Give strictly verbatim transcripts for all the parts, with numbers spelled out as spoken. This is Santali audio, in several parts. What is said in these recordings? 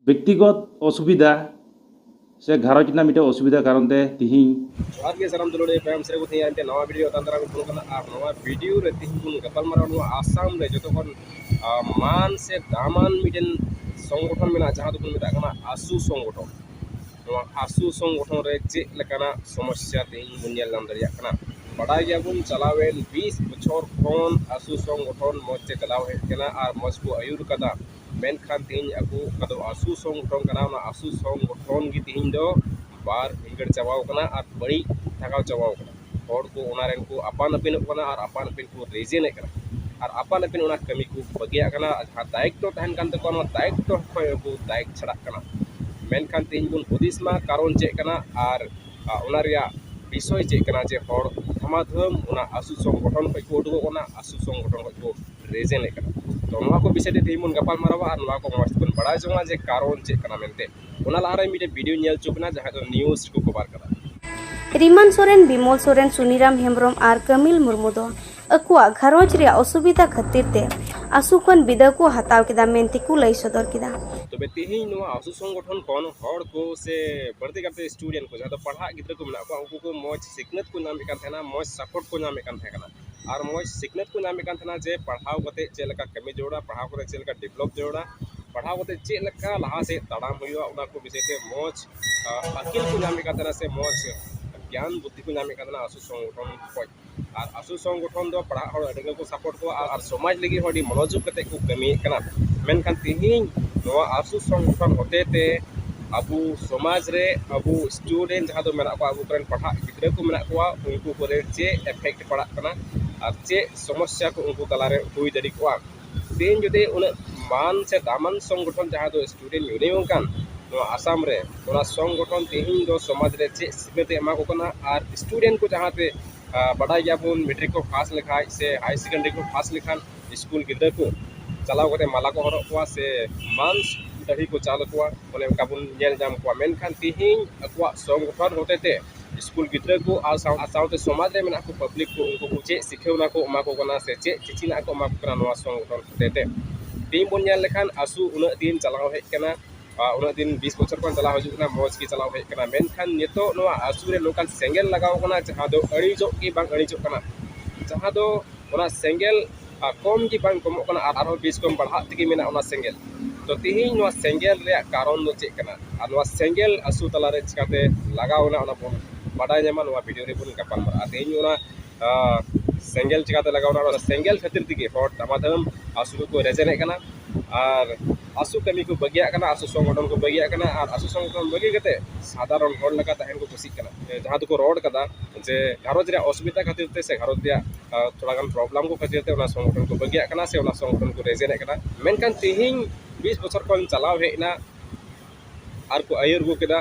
ᱵᱮᱠᱛᱤᱜᱚᱛ ᱚᱥᱩᱵᱤᱫᱷᱟ ᱥᱮ ᱜᱷᱟᱨᱚᱸᱡᱽ ᱨᱮᱱᱟᱜ ᱢᱤᱫᱴᱮᱱ ᱚᱥᱩᱵᱤᱫᱷᱟ ᱠᱟᱨᱚᱱ ᱛᱮ ᱛᱤᱦᱤᱧ ᱡᱚᱦᱟᱨ ᱜᱮ ᱥᱟᱱᱟᱢ ᱫᱩᱞᱟᱹᱲᱤᱭᱟᱹ ᱯᱮᱲᱟ ᱢᱤᱥᱨᱟ ᱠᱚ, ᱛᱮᱦᱮᱧ ᱟᱨ ᱢᱤᱫᱴᱮᱱ ᱱᱟᱣᱟ ᱵᱷᱤᱰᱤᱭᱳ ᱛᱟᱞᱟ ᱨᱮ ᱵᱚᱱ ᱠᱟᱱᱟ᱾ ᱟᱨ ᱱᱚᱣᱟ ᱵᱷᱤᱰᱤᱭᱳ ᱨᱮ ᱛᱮᱦᱮᱧ ᱵᱚᱱ ᱜᱟᱯᱟᱞᱢᱟᱨᱟᱣ ᱱᱚᱣᱟ ᱟᱥᱟᱢ ᱨᱮ ᱡᱚᱛᱚ ᱠᱷᱚᱱ, ᱟ, ᱢᱟᱱ ᱥᱮ ᱫᱟᱢᱟᱱ ᱢᱤᱫᱴᱮᱱ ᱥᱚᱝᱜᱚᱴᱷᱚᱱ ᱢᱮᱱᱟᱜᱼᱟ, ᱡᱟᱦᱟᱸ ᱫᱚᱵᱚᱱ ᱢᱮᱛᱟᱜ ᱠᱟᱱᱟ ᱟᱥᱩ ᱥᱚᱝᱜᱚᱴᱷᱚᱱ᱾ ᱱᱚᱣᱟ ᱟᱥᱩ ᱥᱚᱝᱜᱚᱴᱷᱚᱱ ᱨᱮ ᱪᱮᱫ ᱞᱮᱠᱟᱱᱟᱜ ᱥᱚᱢᱚᱥᱥᱟ ᱛᱮᱦᱮᱧ ᱵᱚᱱ ᱧᱮᱞ ᱧᱟᱢ ᱫᱟᱲᱮᱭᱟᱜ ᱠᱟᱱᱟ? ᱵᱟᱰᱟᱭ ᱜᱮᱭᱟᱵᱚᱱ, ᱪᱟᱞᱟᱣᱮᱱ ᱵᱤᱥ ᱵᱚᱪᱷᱚᱨ ᱠᱷᱚᱱ ᱟᱥᱩ ᱥᱚᱝᱜᱚᱴᱷᱚᱱ ᱢᱚᱡᱽ ᱛᱮ ᱪᱟᱞᱟᱣ ᱦᱮᱡ ᱠᱟᱱᱟ ᱟᱨ ᱢᱚᱡᱽ ᱠᱚ ᱟᱹᱭᱩᱨ ᱠᱟᱫᱟ᱾ ᱢᱮᱱᱠᱷᱟᱱ ᱛᱮᱦᱮᱧ ᱟᱠᱚ ᱚᱠᱟ ᱫᱚ ᱟᱥᱩ ᱥᱚᱝᱜᱚᱴᱷᱚᱱ ᱠᱟᱱᱟ, ᱚᱱᱟ ᱟᱥᱩ ᱥᱚᱝᱜᱚᱴᱷᱚᱱ ᱜᱮ ᱛᱮᱦᱮᱧ ᱫᱚ ᱵᱟᱨ ᱵᱷᱤᱸᱫᱟᱹᱲ ᱪᱟᱵᱟᱣ ᱠᱟᱱᱟ ᱟᱨ ᱵᱟᱹᱲᱤᱡ ᱛᱷᱟᱠᱟᱣ ᱪᱟᱵᱟᱣ ᱠᱟᱱᱟ᱾ ᱦᱚᱲ ᱠᱚ ᱚᱱᱟ ᱨᱮᱱ ᱠᱚ ᱟᱯᱟᱱ ᱟᱹᱯᱤᱱᱚᱜ ᱠᱟᱱᱟ ᱟᱨ ᱟᱯᱟᱱ ᱟᱹᱯᱤᱱ ᱠᱚ ᱨᱮᱡᱮᱱᱮᱫ ᱠᱟᱱᱟ᱾ ᱟᱨ ᱟᱯᱟᱱ ᱟᱹᱯᱤᱱ ᱚᱱᱟ ᱠᱟᱹᱢᱤ ᱠᱚ ᱵᱟᱹᱜᱤᱭᱟᱜ ᱠᱟᱱᱟ᱾ ᱟᱨ ᱡᱟᱦᱟᱸ ᱫᱟᱭᱤᱛᱛᱚ ᱛᱟᱦᱮᱱ ᱠᱟᱱ ᱛᱟᱠᱚᱣᱟ, ᱚᱱᱟ ᱫᱟᱭᱤᱛᱛᱚ ᱠᱷᱚᱱ ᱠᱚ ᱫᱟᱭᱤᱛ ᱪᱷᱟᱲᱟᱜ ᱠᱟᱱᱟ᱾ ᱢᱮᱱᱠᱷᱟᱱ ᱛᱮᱦᱮᱧ ᱵᱚᱱ ᱦᱩᱫᱤᱥ ᱢᱟ ᱠᱟᱨᱚᱱ ᱪᱮᱫ ᱠᱟᱱᱟ ᱟᱨ, ᱟ, ᱚᱱᱟ ᱨᱮᱭᱟᱜ ᱵᱤᱥᱚᱭ ᱪᱮᱫ ᱠᱟᱱᱟ ᱡᱮ ᱦᱚᱲ ᱫᱷᱟᱢᱟᱫᱷᱟᱹᱢ ᱚᱱᱟ ᱟᱥᱩ ᱥᱚᱝᱜᱚᱴᱷᱚᱱ ᱠᱷᱚᱱ ᱠᱚ ᱩᱰᱩᱠᱚᱜ ᱠᱟᱱᱟ, ᱟᱥᱩ ᱥᱚᱝᱜᱚᱴᱷᱚᱱ ᱠᱷᱚᱱ ᱠᱚ ᱨᱮᱡᱮᱱᱮᱫ ᱠᱟᱱᱟ᱾ ᱛᱚ ᱱᱚᱣᱟ ᱠᱚ ᱵᱤᱥᱚᱭ ᱛᱮ ᱛᱮᱦᱮᱧ ᱵᱚᱱ ᱜᱟᱯᱟᱞ ᱢᱟᱨᱟᱣᱟ ᱟᱨ ᱱᱚᱣᱟ ᱠᱚ ᱢᱚᱡᱽ ᱛᱮᱵᱚᱱ ᱵᱟᱲᱟᱭ ᱡᱚᱝᱟ ᱡᱮ ᱠᱟᱨᱚᱱ ᱪᱮᱫ ᱠᱟᱱᱟ ᱢᱮᱱᱛᱮ᱾ ᱚᱱᱟ ᱞᱟᱦᱟᱨᱮ ᱢᱤᱫᱴᱮᱱ ᱵᱷᱤᱰᱤᱭᱳ ᱧᱮᱞ ᱦᱚᱪᱚ ᱵᱮᱱᱟ, ᱡᱟᱦᱟᱸ ᱫᱚ ᱱᱤᱭᱩᱡᱽ ᱨᱮᱠᱚ ᱠᱚᱵᱷᱟᱨ ᱠᱟᱫᱟ᱾ ᱨᱤᱢᱟᱱ ᱥᱚᱨᱮᱱ, ᱵᱤᱢᱚᱞ ᱥᱚᱨᱮᱱ, ᱥᱩᱱᱤᱨᱟᱢ ᱦᱮᱢᱵᱨᱚᱢ ᱟᱨ ᱠᱟᱢᱤᱞ ᱢᱩᱨᱢᱩ ᱫᱚ ᱟᱠᱚᱣᱟᱜ ᱜᱷᱟᱨᱚᱸᱡᱽ ᱨᱮᱭᱟᱜ ᱚᱥᱩᱵᱤᱫᱷᱟ ᱠᱷᱟᱹᱛᱤᱨ ᱛᱮ ᱟᱥᱩ ᱠᱷᱚᱱ ᱵᱤᱫᱟᱹ ᱠᱚ ᱦᱟᱛᱟᱣ ᱠᱮᱫᱟ ᱢᱮᱱᱛᱮ ᱠᱚ ᱞᱟᱹᱭ ᱥᱚᱫᱚᱨ ᱠᱮᱫᱟ᱾ ᱛᱚᱵᱮ ᱛᱮᱦᱮᱧ ᱱᱚᱣᱟ ᱟᱥᱩ ᱥᱚᱝᱜᱚᱴᱷᱚᱱ ᱠᱷᱚᱱ ᱦᱚᱲ ᱠᱚ ᱥᱮ ᱵᱟᱹᱲᱛᱤ ᱠᱟᱛᱮ ᱥᱴᱩᱰᱮᱱᱴ ᱠᱚ, ᱡᱟᱦᱟᱸ ᱫᱚ ᱯᱟᱲᱦᱟᱜ ᱜᱤᱫᱽᱨᱟᱹ ᱠᱚ ᱢᱮᱱᱟᱜ ᱠᱚᱣᱟ, ᱩᱱᱠᱩ ᱠᱚ ᱢᱚᱡᱽ ᱥᱤᱠᱷᱱᱟᱹᱛ ᱠᱚ ᱧᱟᱢᱮᱫ ᱠᱟᱱ ᱛᱟᱦᱮᱱᱟ, ᱢᱚᱡᱽ ᱥᱟᱯᱳᱨᱴ ᱠᱚ ᱧᱟᱢᱮᱫ ᱠᱟᱱ ᱛᱟᱦᱮᱸ ᱠᱟᱱᱟ᱾ ᱟᱨ ᱢᱚᱡᱽ ᱥᱤᱠᱷᱱᱟᱹᱛ ᱠᱚ ᱧᱟᱢᱮᱫ ᱠᱟᱱ ᱛᱟᱦᱮᱱᱟ ᱡᱮ ᱯᱟᱲᱦᱟᱣ ᱠᱟᱛᱮ ᱪᱮᱫ ᱞᱮᱠᱟ ᱠᱟᱹᱢᱤ ᱡᱟᱹᱨᱩᱲᱟ, ᱯᱟᱲᱦᱟᱣ ᱠᱟᱛᱮ ᱪᱮᱫ ᱞᱮᱠᱟ ᱰᱮᱵᱷᱞᱚᱯ ᱡᱟᱹᱨᱩᱲᱟ, ᱯᱟᱲᱦᱟᱣ ᱠᱟᱛᱮ ᱪᱮᱫ ᱞᱮᱠᱟ ᱞᱟᱦᱟ ᱥᱮᱫ ᱛᱟᱲᱟᱢ ᱦᱩᱭᱩᱜᱼᱟ, ᱚᱱᱟ ᱠᱚ ᱵᱤᱥᱚᱭ ᱛᱮ ᱢᱚᱡᱽ, ᱟ, ᱟᱹᱠᱤᱞ ᱠᱚ ᱧᱟᱢᱮᱫ ᱠᱟᱱ ᱛᱟᱦᱮᱱᱟ ᱥᱮ ᱢᱚᱡᱽ ᱜᱮᱭᱟᱱ ᱵᱩᱫᱽᱫᱷᱤ ᱠᱚ ᱧᱟᱢᱮᱫ ᱠᱟᱱ ᱛᱟᱦᱮᱱᱟ ᱟᱥᱩ ᱥᱚᱝᱜᱚᱴᱷᱚᱱ ᱠᱷᱚᱱ᱾ ᱟᱨ ᱟᱥᱩ ᱥᱚᱝᱜᱚᱴᱷᱚᱱ ᱫᱚ ᱯᱟᱲᱦᱟᱜ ᱦᱚᱲ ᱟᱹᱰᱤ ᱜᱮᱠᱚ ᱥᱟᱯᱳᱨᱴ ᱠᱚᱣᱟ ᱟᱨ, ᱟᱨ ᱥᱚᱢᱟᱡᱽ ᱞᱟᱹᱜᱤᱫ ᱦᱚᱸ ᱟᱹᱰᱤ ᱢᱚᱱᱳᱡᱳᱜᱽ ᱠᱟᱛᱮ ᱠᱚ ᱠᱟᱹᱢᱤᱭᱮᱫ ᱠᱟᱱᱟ᱾ ᱢᱮᱱᱠᱷᱟᱱ ᱛᱮᱦᱮᱧ ᱱᱚᱣᱟ ᱟᱥᱩ ᱥᱚᱝᱜᱚᱴᱷᱚᱱ ᱦᱚᱛᱮ ᱛᱮ ᱟᱵᱚ ᱥᱚᱢᱟᱡᱽ ᱨᱮ ᱟᱵᱚ ᱥᱴᱩᱰᱮᱱᱴ ᱡᱟᱦᱟᱸ ᱫᱚ ᱢᱮᱱᱟᱜ ᱠᱚᱣᱟ, ᱟᱵᱚ ᱠᱚᱨᱮᱱ ᱯᱟᱲᱦᱟᱜ ᱜᱤᱫᱽᱨᱟᱹ ᱠᱚ ᱢᱮᱱᱟᱜ ᱠᱚᱣᱟ, ᱩᱱᱠᱩ ᱠᱚᱨᱮ ᱪᱮᱫ ᱮᱯᱷᱮᱠᱴ ᱯᱟᱲᱟᱜ ᱠᱟᱱᱟ ᱟᱨ ᱪᱮᱫ ᱥᱚᱢᱚᱥᱥᱟ ᱠᱚ ᱩᱱᱠᱩ ᱛᱟᱞᱟᱨᱮ ᱦᱩᱭ ᱫᱟᱲᱮ ᱠᱚᱜᱼᱟ᱾ ᱛᱮᱦᱮᱧ ᱡᱩᱫᱤ ᱩᱱᱟᱹᱜ ᱢᱟᱱ ᱥᱮ ᱫᱟᱢᱟᱱ ᱥᱚᱝᱜᱚᱴᱷᱚᱱ ᱡᱟᱦᱟᱸ ᱫᱚ ᱥᱴᱩᱰᱮᱱᱴ ᱭᱩᱱᱤᱭᱚᱱ ᱠᱟᱱ ᱱᱚᱣᱟ ᱟᱥᱟᱢ ᱨᱮ, ᱚᱱᱟ ᱥᱚᱝᱜᱚᱴᱷᱚᱱ ᱛᱮᱦᱮᱧ ᱫᱚ ᱥᱚᱢᱟᱡᱽ ᱨᱮ ᱪᱮᱫ ᱥᱤᱠᱷᱱᱟᱹᱛ ᱮ ᱮᱢᱟ ᱠᱚ ᱠᱟᱱᱟ? ᱟᱨ ᱥᱴᱩᱰᱮᱱᱴ ᱠᱚ ᱡᱟᱦᱟᱸ ᱛᱮ, ᱟ, ᱵᱟᱰᱟᱭ ᱜᱮᱭᱟᱵᱚᱱ, ᱢᱮᱴᱨᱤᱠ ᱠᱚ ᱯᱟᱥ ᱞᱮᱠᱷᱟᱡ ᱥᱮ ᱦᱟᱭᱟᱨ ᱥᱮᱠᱮᱱᱰᱟᱨᱤ ᱠᱚ ᱯᱟᱥ ᱞᱮᱠᱷᱟᱱ ᱥᱠᱩᱞ ᱜᱤᱫᱽᱨᱟᱹ ᱠᱚ ᱪᱟᱞᱟᱣ ᱠᱟᱛᱮ ᱢᱟᱞᱟ ᱠᱚ ᱦᱚᱨᱚᱜ ᱠᱚᱣᱟ ᱥᱮ ᱢᱟᱱ ᱫᱟᱹᱲᱦᱤ ᱠᱚ ᱪᱟᱞ ᱟᱠᱚᱣᱟ, ᱚᱱᱮ ᱚᱱᱠᱟ ᱵᱚᱱ ᱧᱮᱞ ᱧᱟᱢ ᱠᱚᱣᱟ᱾ ᱢᱮᱱᱠᱷᱟᱱ ᱛᱮᱦᱮᱧ ᱟᱠᱚᱣᱟᱜ ᱥᱚᱝᱜᱚᱴᱷᱚᱱ ᱦᱚᱛᱮ ᱛᱮ ᱥᱠᱩᱞ ᱜᱤᱫᱽᱨᱟᱹ ᱠᱚ ᱟᱨ ᱥᱟᱶ-, ᱥᱟᱶᱛᱮ ᱥᱚᱢᱟᱡᱽ ᱨᱮ ᱢᱮᱱᱟᱜ ᱠᱚ ᱯᱟᱵᱽᱞᱤᱠ ᱠᱚ, ᱩᱱᱠᱩ ᱠᱚ ᱪᱮᱫ ᱥᱤᱠᱷᱟᱹᱣᱱᱟ ᱠᱚ ᱮᱢᱟ ᱠᱚ ᱠᱟᱱᱟ ᱥᱮ ᱪᱮᱫ ᱪᱤᱪᱤᱱᱟᱜ ᱠᱚ ᱮᱢᱟ ᱠᱚ ᱠᱟᱱᱟ ᱱᱚᱣᱟ ᱥᱚᱝᱜᱚᱴᱷᱚᱱ ᱦᱚᱛᱮ ᱛᱮ᱾ ᱛᱮᱦᱮᱧ ᱵᱚᱱ ᱧᱮᱞ ᱞᱮᱠᱷᱟᱱ ᱟᱥᱩ ᱩᱱᱟᱹᱜ ᱫᱤᱱ ᱪᱟᱞᱟᱣ ᱦᱮᱡ ᱠᱟᱱᱟ, ᱟᱨ ᱩᱱᱟᱹᱜ ᱫᱤᱱ ᱵᱤᱥ ᱵᱚᱪᱷᱚᱨ ᱠᱷᱚᱱ ᱪᱟᱞᱟᱣ ᱦᱤᱡᱩᱜ ᱠᱟᱱᱟ, ᱢᱚᱡᱽ ᱜᱮ ᱪᱟᱞᱟᱣ ᱦᱮᱡ ᱠᱟᱱᱟ᱾ ᱢᱮᱱᱠᱷᱟᱱ ᱱᱤᱛᱚᱜ ᱱᱚᱣᱟ ᱟᱥᱩ ᱨᱮ ᱱᱚᱝᱠᱟᱱ ᱥᱮᱸᱜᱮᱞ ᱞᱟᱜᱟᱣ ᱠᱟᱱᱟ, ᱡᱟᱦᱟᱸ ᱫᱚ ᱟᱹᱲᱤᱡᱚᱜ ᱜᱮ ᱵᱟᱝ ᱟᱹᱲᱤᱡᱚᱜ ᱠᱟᱱᱟ, ᱡᱟᱦᱟᱸ ᱫᱚ ᱚᱱᱟ ᱥᱮᱸᱜᱮᱞ ᱟᱨ ᱠᱚᱢ ᱜᱮ ᱵᱟᱝ ᱠᱚᱢᱚᱜ ᱠᱟᱱᱟ, ᱟᱨ ᱟᱨᱦᱚᱸ ᱵᱮᱥ ᱠᱚᱢ ᱵᱟᱲᱦᱟᱜ ᱛᱮᱜᱮ ᱢᱮᱱᱟᱜᱼᱟ ᱚᱱᱟ ᱥᱮᱸᱜᱮᱞ᱾ ᱛᱚ ᱛᱮᱦᱮᱧ ᱱᱚᱣᱟ ᱥᱮᱸᱜᱮᱞ ᱨᱮᱭᱟᱜ ᱠᱟᱨᱚᱱ ᱫᱚ ᱪᱮᱫ ᱠᱟᱱᱟ ᱟᱨ ᱱᱚᱣᱟ ᱥᱮᱸᱜᱮᱞ ᱟᱥᱩ ᱛᱟᱞᱟᱨᱮ ᱪᱤᱠᱟᱛᱮ ᱞᱟᱜᱟᱣ ᱮᱱᱟ, ᱚᱱᱟ ᱵᱚᱱ ᱵᱟᱰᱟᱭ ᱧᱟᱢᱟ ᱱᱚᱣᱟ ᱵᱷᱤᱰᱤᱭᱳ ᱨᱮᱵᱚᱱ ᱜᱟᱯᱟᱞ ᱢᱟᱨᱟᱜᱼᱟ᱾ ᱛᱮᱦᱮᱧ ᱚᱱᱟ ᱟᱸ, ᱥᱮᱸᱜᱮᱞ ᱪᱤᱠᱟᱛᱮ ᱞᱟᱜᱟᱣ ᱮᱱᱟ, ᱚᱱᱟ ᱥᱮᱸᱜᱮᱞ ᱠᱷᱟᱹᱛᱤᱨ ᱛᱮᱜᱮ ᱦᱚᱲ ᱫᱷᱟᱢᱟᱫᱷᱟᱹᱢ ᱟᱥᱩ ᱠᱚ ᱨᱮᱡᱮᱱᱮᱫ ᱠᱟᱱᱟ ᱟᱨ ᱟᱥᱩ ᱠᱟᱹᱢᱤ ᱠᱚ ᱵᱟᱹᱜᱤᱭᱟᱜ ᱠᱟᱱᱟ, ᱟᱥᱩ ᱥᱚᱝᱜᱚᱴᱷᱚᱱ ᱠᱚ ᱵᱟᱹᱜᱤᱭᱟᱜ ᱠᱟᱱᱟ ᱟᱨ ᱟᱥᱩ ᱥᱚᱝᱜᱚᱴᱷᱚᱱ ᱵᱟᱹᱜᱤ ᱠᱟᱛᱮ ᱥᱟᱫᱷᱟᱨᱚᱱ ᱦᱚᱲ ᱞᱮᱠᱟ ᱛᱟᱦᱮᱱ ᱠᱚ ᱠᱩᱥᱤᱜ ᱠᱟᱱᱟ᱾ ᱡᱟᱦᱟᱸ ᱫᱚᱠᱚ ᱨᱚᱲ ᱠᱟᱫᱟ ᱡᱮ ᱜᱷᱟᱨᱚᱸᱡᱽ ᱨᱮᱭᱟᱜ ᱚᱥᱩᱵᱤᱫᱷᱟ ᱠᱷᱟᱹᱛᱤᱨ ᱛᱮ ᱥᱮ ᱜᱷᱟᱨᱚᱸᱡᱽ ᱨᱮᱭᱟᱜ ᱟᱸ, ᱛᱷᱚᱲᱟ ᱜᱟᱱ ᱯᱨᱚᱵᱞᱮᱢ ᱠᱚ ᱠᱷᱟᱹᱛᱤᱨ ᱛᱮ ᱚᱱᱟ ᱥᱚᱝᱜᱚᱴᱷᱚᱱ ᱠᱚ ᱵᱟᱹᱜᱤᱭᱟᱜ ᱠᱟᱱᱟ ᱥᱮ ᱚᱱᱟ ᱥᱚᱝᱜᱚᱴᱷᱚᱱ ᱠᱚ ᱨᱮᱡᱮᱱᱮᱫ ᱠᱟᱱᱟ᱾ ᱢᱮᱱᱠᱷᱟᱱ ᱛᱮᱦᱮᱧ ᱵᱤᱥ ᱵᱚᱪᱷᱚᱨ ᱠᱷᱚᱱ ᱪᱟᱞᱟᱣ ᱦᱮᱡ ᱮᱱᱟ ᱟᱨ ᱠᱚ ᱟᱹᱭᱩᱨ ᱟᱹᱜᱩ ᱠᱮᱫᱟ,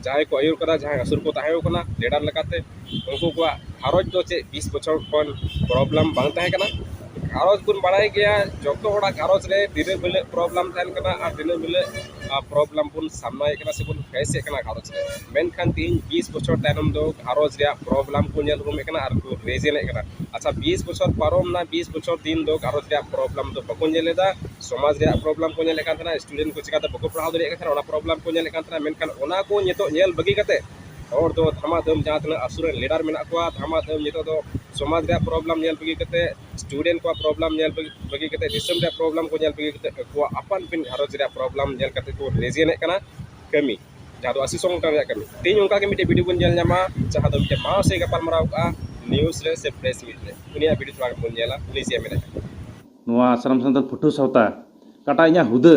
ᱡᱟᱦᱟᱸᱭ ᱠᱚ ᱟᱹᱭᱩᱨ ᱠᱟᱫᱟ, ᱡᱟᱦᱟᱸᱭ ᱟᱹᱥᱩᱞ ᱠᱚ ᱛᱟᱦᱮᱸ ᱠᱟᱱᱟ ᱞᱤᱰᱟᱨ ᱞᱮᱠᱟᱛᱮ, ᱩᱱᱠᱩ ᱠᱚᱣᱟᱜ ᱜᱷᱟᱨᱚᱸᱡᱽ ᱫᱚ ᱪᱮᱫ ᱵᱤᱥ ᱵᱚᱪᱷᱚᱨ ᱠᱷᱚᱱ ᱯᱨᱚᱵᱞᱮᱢ ᱵᱟᱝ ᱛᱟᱦᱮᱸ ᱠᱟᱱᱟ? ᱜᱷᱟᱨᱚᱸᱡᱽ ᱵᱚᱱ ᱵᱟᱲᱟᱭ ᱜᱮᱭᱟ, ᱡᱚᱛᱚ ᱦᱚᱲᱟᱜ ᱜᱷᱟᱨᱚᱸᱡᱽ ᱨᱮ ᱫᱤᱱᱟᱹᱢ ᱦᱤᱞᱳᱜ ᱯᱨᱚᱵᱞᱮᱢ ᱛᱟᱦᱮᱱ ᱠᱟᱱᱟ ᱟᱨ ᱫᱤᱱᱟᱹᱢ ᱦᱤᱞᱳᱜ ᱯᱨᱚᱵᱞᱮᱢ ᱵᱚᱱ ᱥᱟᱢᱱᱟᱭᱮᱫ ᱠᱟᱱᱟ ᱥᱮᱵᱚᱱ ᱯᱷᱮᱥᱮᱫ ᱠᱟᱱᱟ ᱜᱷᱟᱨᱚᱸᱡᱽ ᱨᱮ᱾ ᱢᱮᱱᱠᱷᱟᱱ ᱛᱮᱦᱮᱧ ᱵᱤᱥ ᱵᱚᱪᱷᱚᱨ ᱛᱟᱭᱱᱚᱢ ᱫᱚ ᱜᱷᱟᱨᱚᱸᱡᱽ ᱨᱮᱭᱟᱜ ᱯᱨᱚᱵᱞᱮᱢ ᱠᱚ ᱧᱮᱞ ᱩᱨᱩᱢᱮᱫ ᱠᱟᱱᱟ ᱟᱨ ᱠᱚ ᱨᱮᱡᱮᱱᱮᱫ ᱠᱟᱱᱟ᱾ ᱟᱪᱪᱷᱟ, ᱵᱤᱥ ᱵᱚᱪᱷᱚᱨ ᱯᱟᱨᱚᱢ ᱱᱟ, ᱵᱤᱥ ᱵᱚᱪᱷᱚᱨ ᱫᱤᱱ ᱫᱚ ᱜᱷᱟᱨᱚᱸᱡᱽ ᱨᱮᱭᱟᱜ ᱯᱨᱚᱵᱞᱮᱢ ᱫᱚ ᱵᱟᱠᱚ ᱧᱮᱞ ᱮᱫᱟ, ᱥᱚᱢᱟᱡᱽ ᱨᱮᱭᱟᱜ ᱯᱨᱚᱵᱞᱮᱢ ᱠᱚ ᱧᱮᱞᱮᱫ ᱠᱟᱱ ᱛᱟᱦᱮᱱᱟ, ᱥᱴᱩᱰᱮᱱᱴ ᱠᱚ ᱪᱤᱠᱟᱛᱮ ᱵᱟᱠᱚ ᱯᱟᱲᱦᱟᱣ ᱫᱟᱲᱮᱭᱟᱜ ᱠᱟᱱ ᱛᱟᱦᱮᱱᱟ, ᱚᱱᱟ ᱯᱨᱚᱵᱞᱮᱢ ᱠᱚ ᱧᱮᱞᱮᱫ ᱠᱟᱱ ᱛᱟᱦᱮᱱᱟ᱾ ᱢᱮᱱᱠᱷᱟᱱ ᱚᱱᱟ ᱠᱚ ᱱᱤᱛᱚᱜ ᱧᱮᱞ ᱵᱟᱹᱜᱤ ᱠᱟᱛᱮ ᱦᱚᱲ ᱫᱚ ᱫᱷᱟᱢᱟᱫᱷᱟᱹᱢ ᱡᱟᱦᱟᱸ ᱛᱤᱱᱟᱹᱜ ᱟᱥᱩ ᱨᱮᱱ ᱞᱤᱰᱟᱨ ᱢᱮᱱᱟᱜ ᱠᱚᱣᱟ, ᱫᱷᱟᱢᱟᱫᱷᱟᱹᱢ ᱱᱤᱛᱚᱜ ᱫᱚ ᱥᱚᱢᱟᱡᱽ ᱨᱮᱭᱟᱜ ᱯᱨᱚᱵᱞᱮᱢ ᱧᱮᱞ ᱵᱟᱹᱜᱤ ᱠᱟᱛᱮ, ᱥᱴᱩᱰᱮᱱᱴ ᱠᱚᱣᱟᱜ ᱯᱨᱚᱵᱞᱮᱢ ᱧᱮᱞ ᱵᱟᱹᱜᱤ, ᱵᱟᱹᱜᱤ ᱠᱟᱛᱮ, ᱫᱤᱥᱚᱢ ᱨᱮᱭᱟᱜ ᱯᱨᱚᱵᱞᱮᱢ ᱠᱚ ᱧᱮᱞ ᱵᱟᱹᱜᱤ ᱠᱟᱛᱮ, ᱟᱠᱚᱣᱟᱜ ᱟᱯᱟᱱ ᱟᱹᱯᱤᱱ ᱜᱷᱟᱨᱚᱸᱡᱽ ᱨᱮᱭᱟᱜ ᱯᱨᱚᱵᱞᱮᱢ ᱧᱮᱞ ᱠᱟᱛᱮ ᱠᱚ ᱨᱮᱡᱮᱱᱮᱫ ᱠᱟᱱᱟ ᱠᱟᱹᱢᱤ, ᱡᱟᱦᱟᱸ ᱫᱚ ᱟᱥᱩ ᱥᱚᱝᱜᱚᱴᱷᱚᱱ ᱨᱮᱭᱟᱜ ᱠᱟᱹᱢᱤ᱾ ᱛᱮᱦᱮᱧ ᱚᱱᱠᱟ ᱜᱮ ᱢᱤᱫᱴᱮᱡ ᱵᱷᱤᱰᱤᱭᱳ ᱵᱚᱱ ᱧᱮᱞ ᱧᱟᱢᱟ, ᱡᱟᱦᱟᱸ ᱫᱚ ᱢᱤᱫᱴᱮᱡ ᱢᱟᱦᱟᱥᱚᱭ ᱜᱟᱯᱟᱞ ᱢᱟᱨᱟᱣ ᱠᱟᱜᱼᱟ ᱱᱤᱭᱩᱡᱽ ᱨᱮ ᱥᱮ ᱯᱨᱮᱥ ᱢᱤᱴ ᱨᱮ᱾ ᱩᱱᱤᱭᱟᱜ ᱵᱷᱤᱰᱤᱭᱳ ᱛᱷᱚᱲᱟ ᱜᱟᱱ ᱵᱚᱱ ᱧᱮᱞᱟ, ᱩᱱᱤ ᱪᱮᱫ ᱮ ᱢᱮᱱᱮᱫ ᱠᱟᱱᱟ᱾ ᱱᱚᱣᱟ ᱟᱥᱨᱚᱢ ᱥᱟᱱᱛᱟᱲ ᱯᱟᱹᱴᱷᱩᱣᱟᱹ ᱥᱟᱶᱛᱟ ᱚᱠᱟᱴᱟᱜ ᱤᱧᱟᱹᱜ ᱦᱩᱫᱟᱹ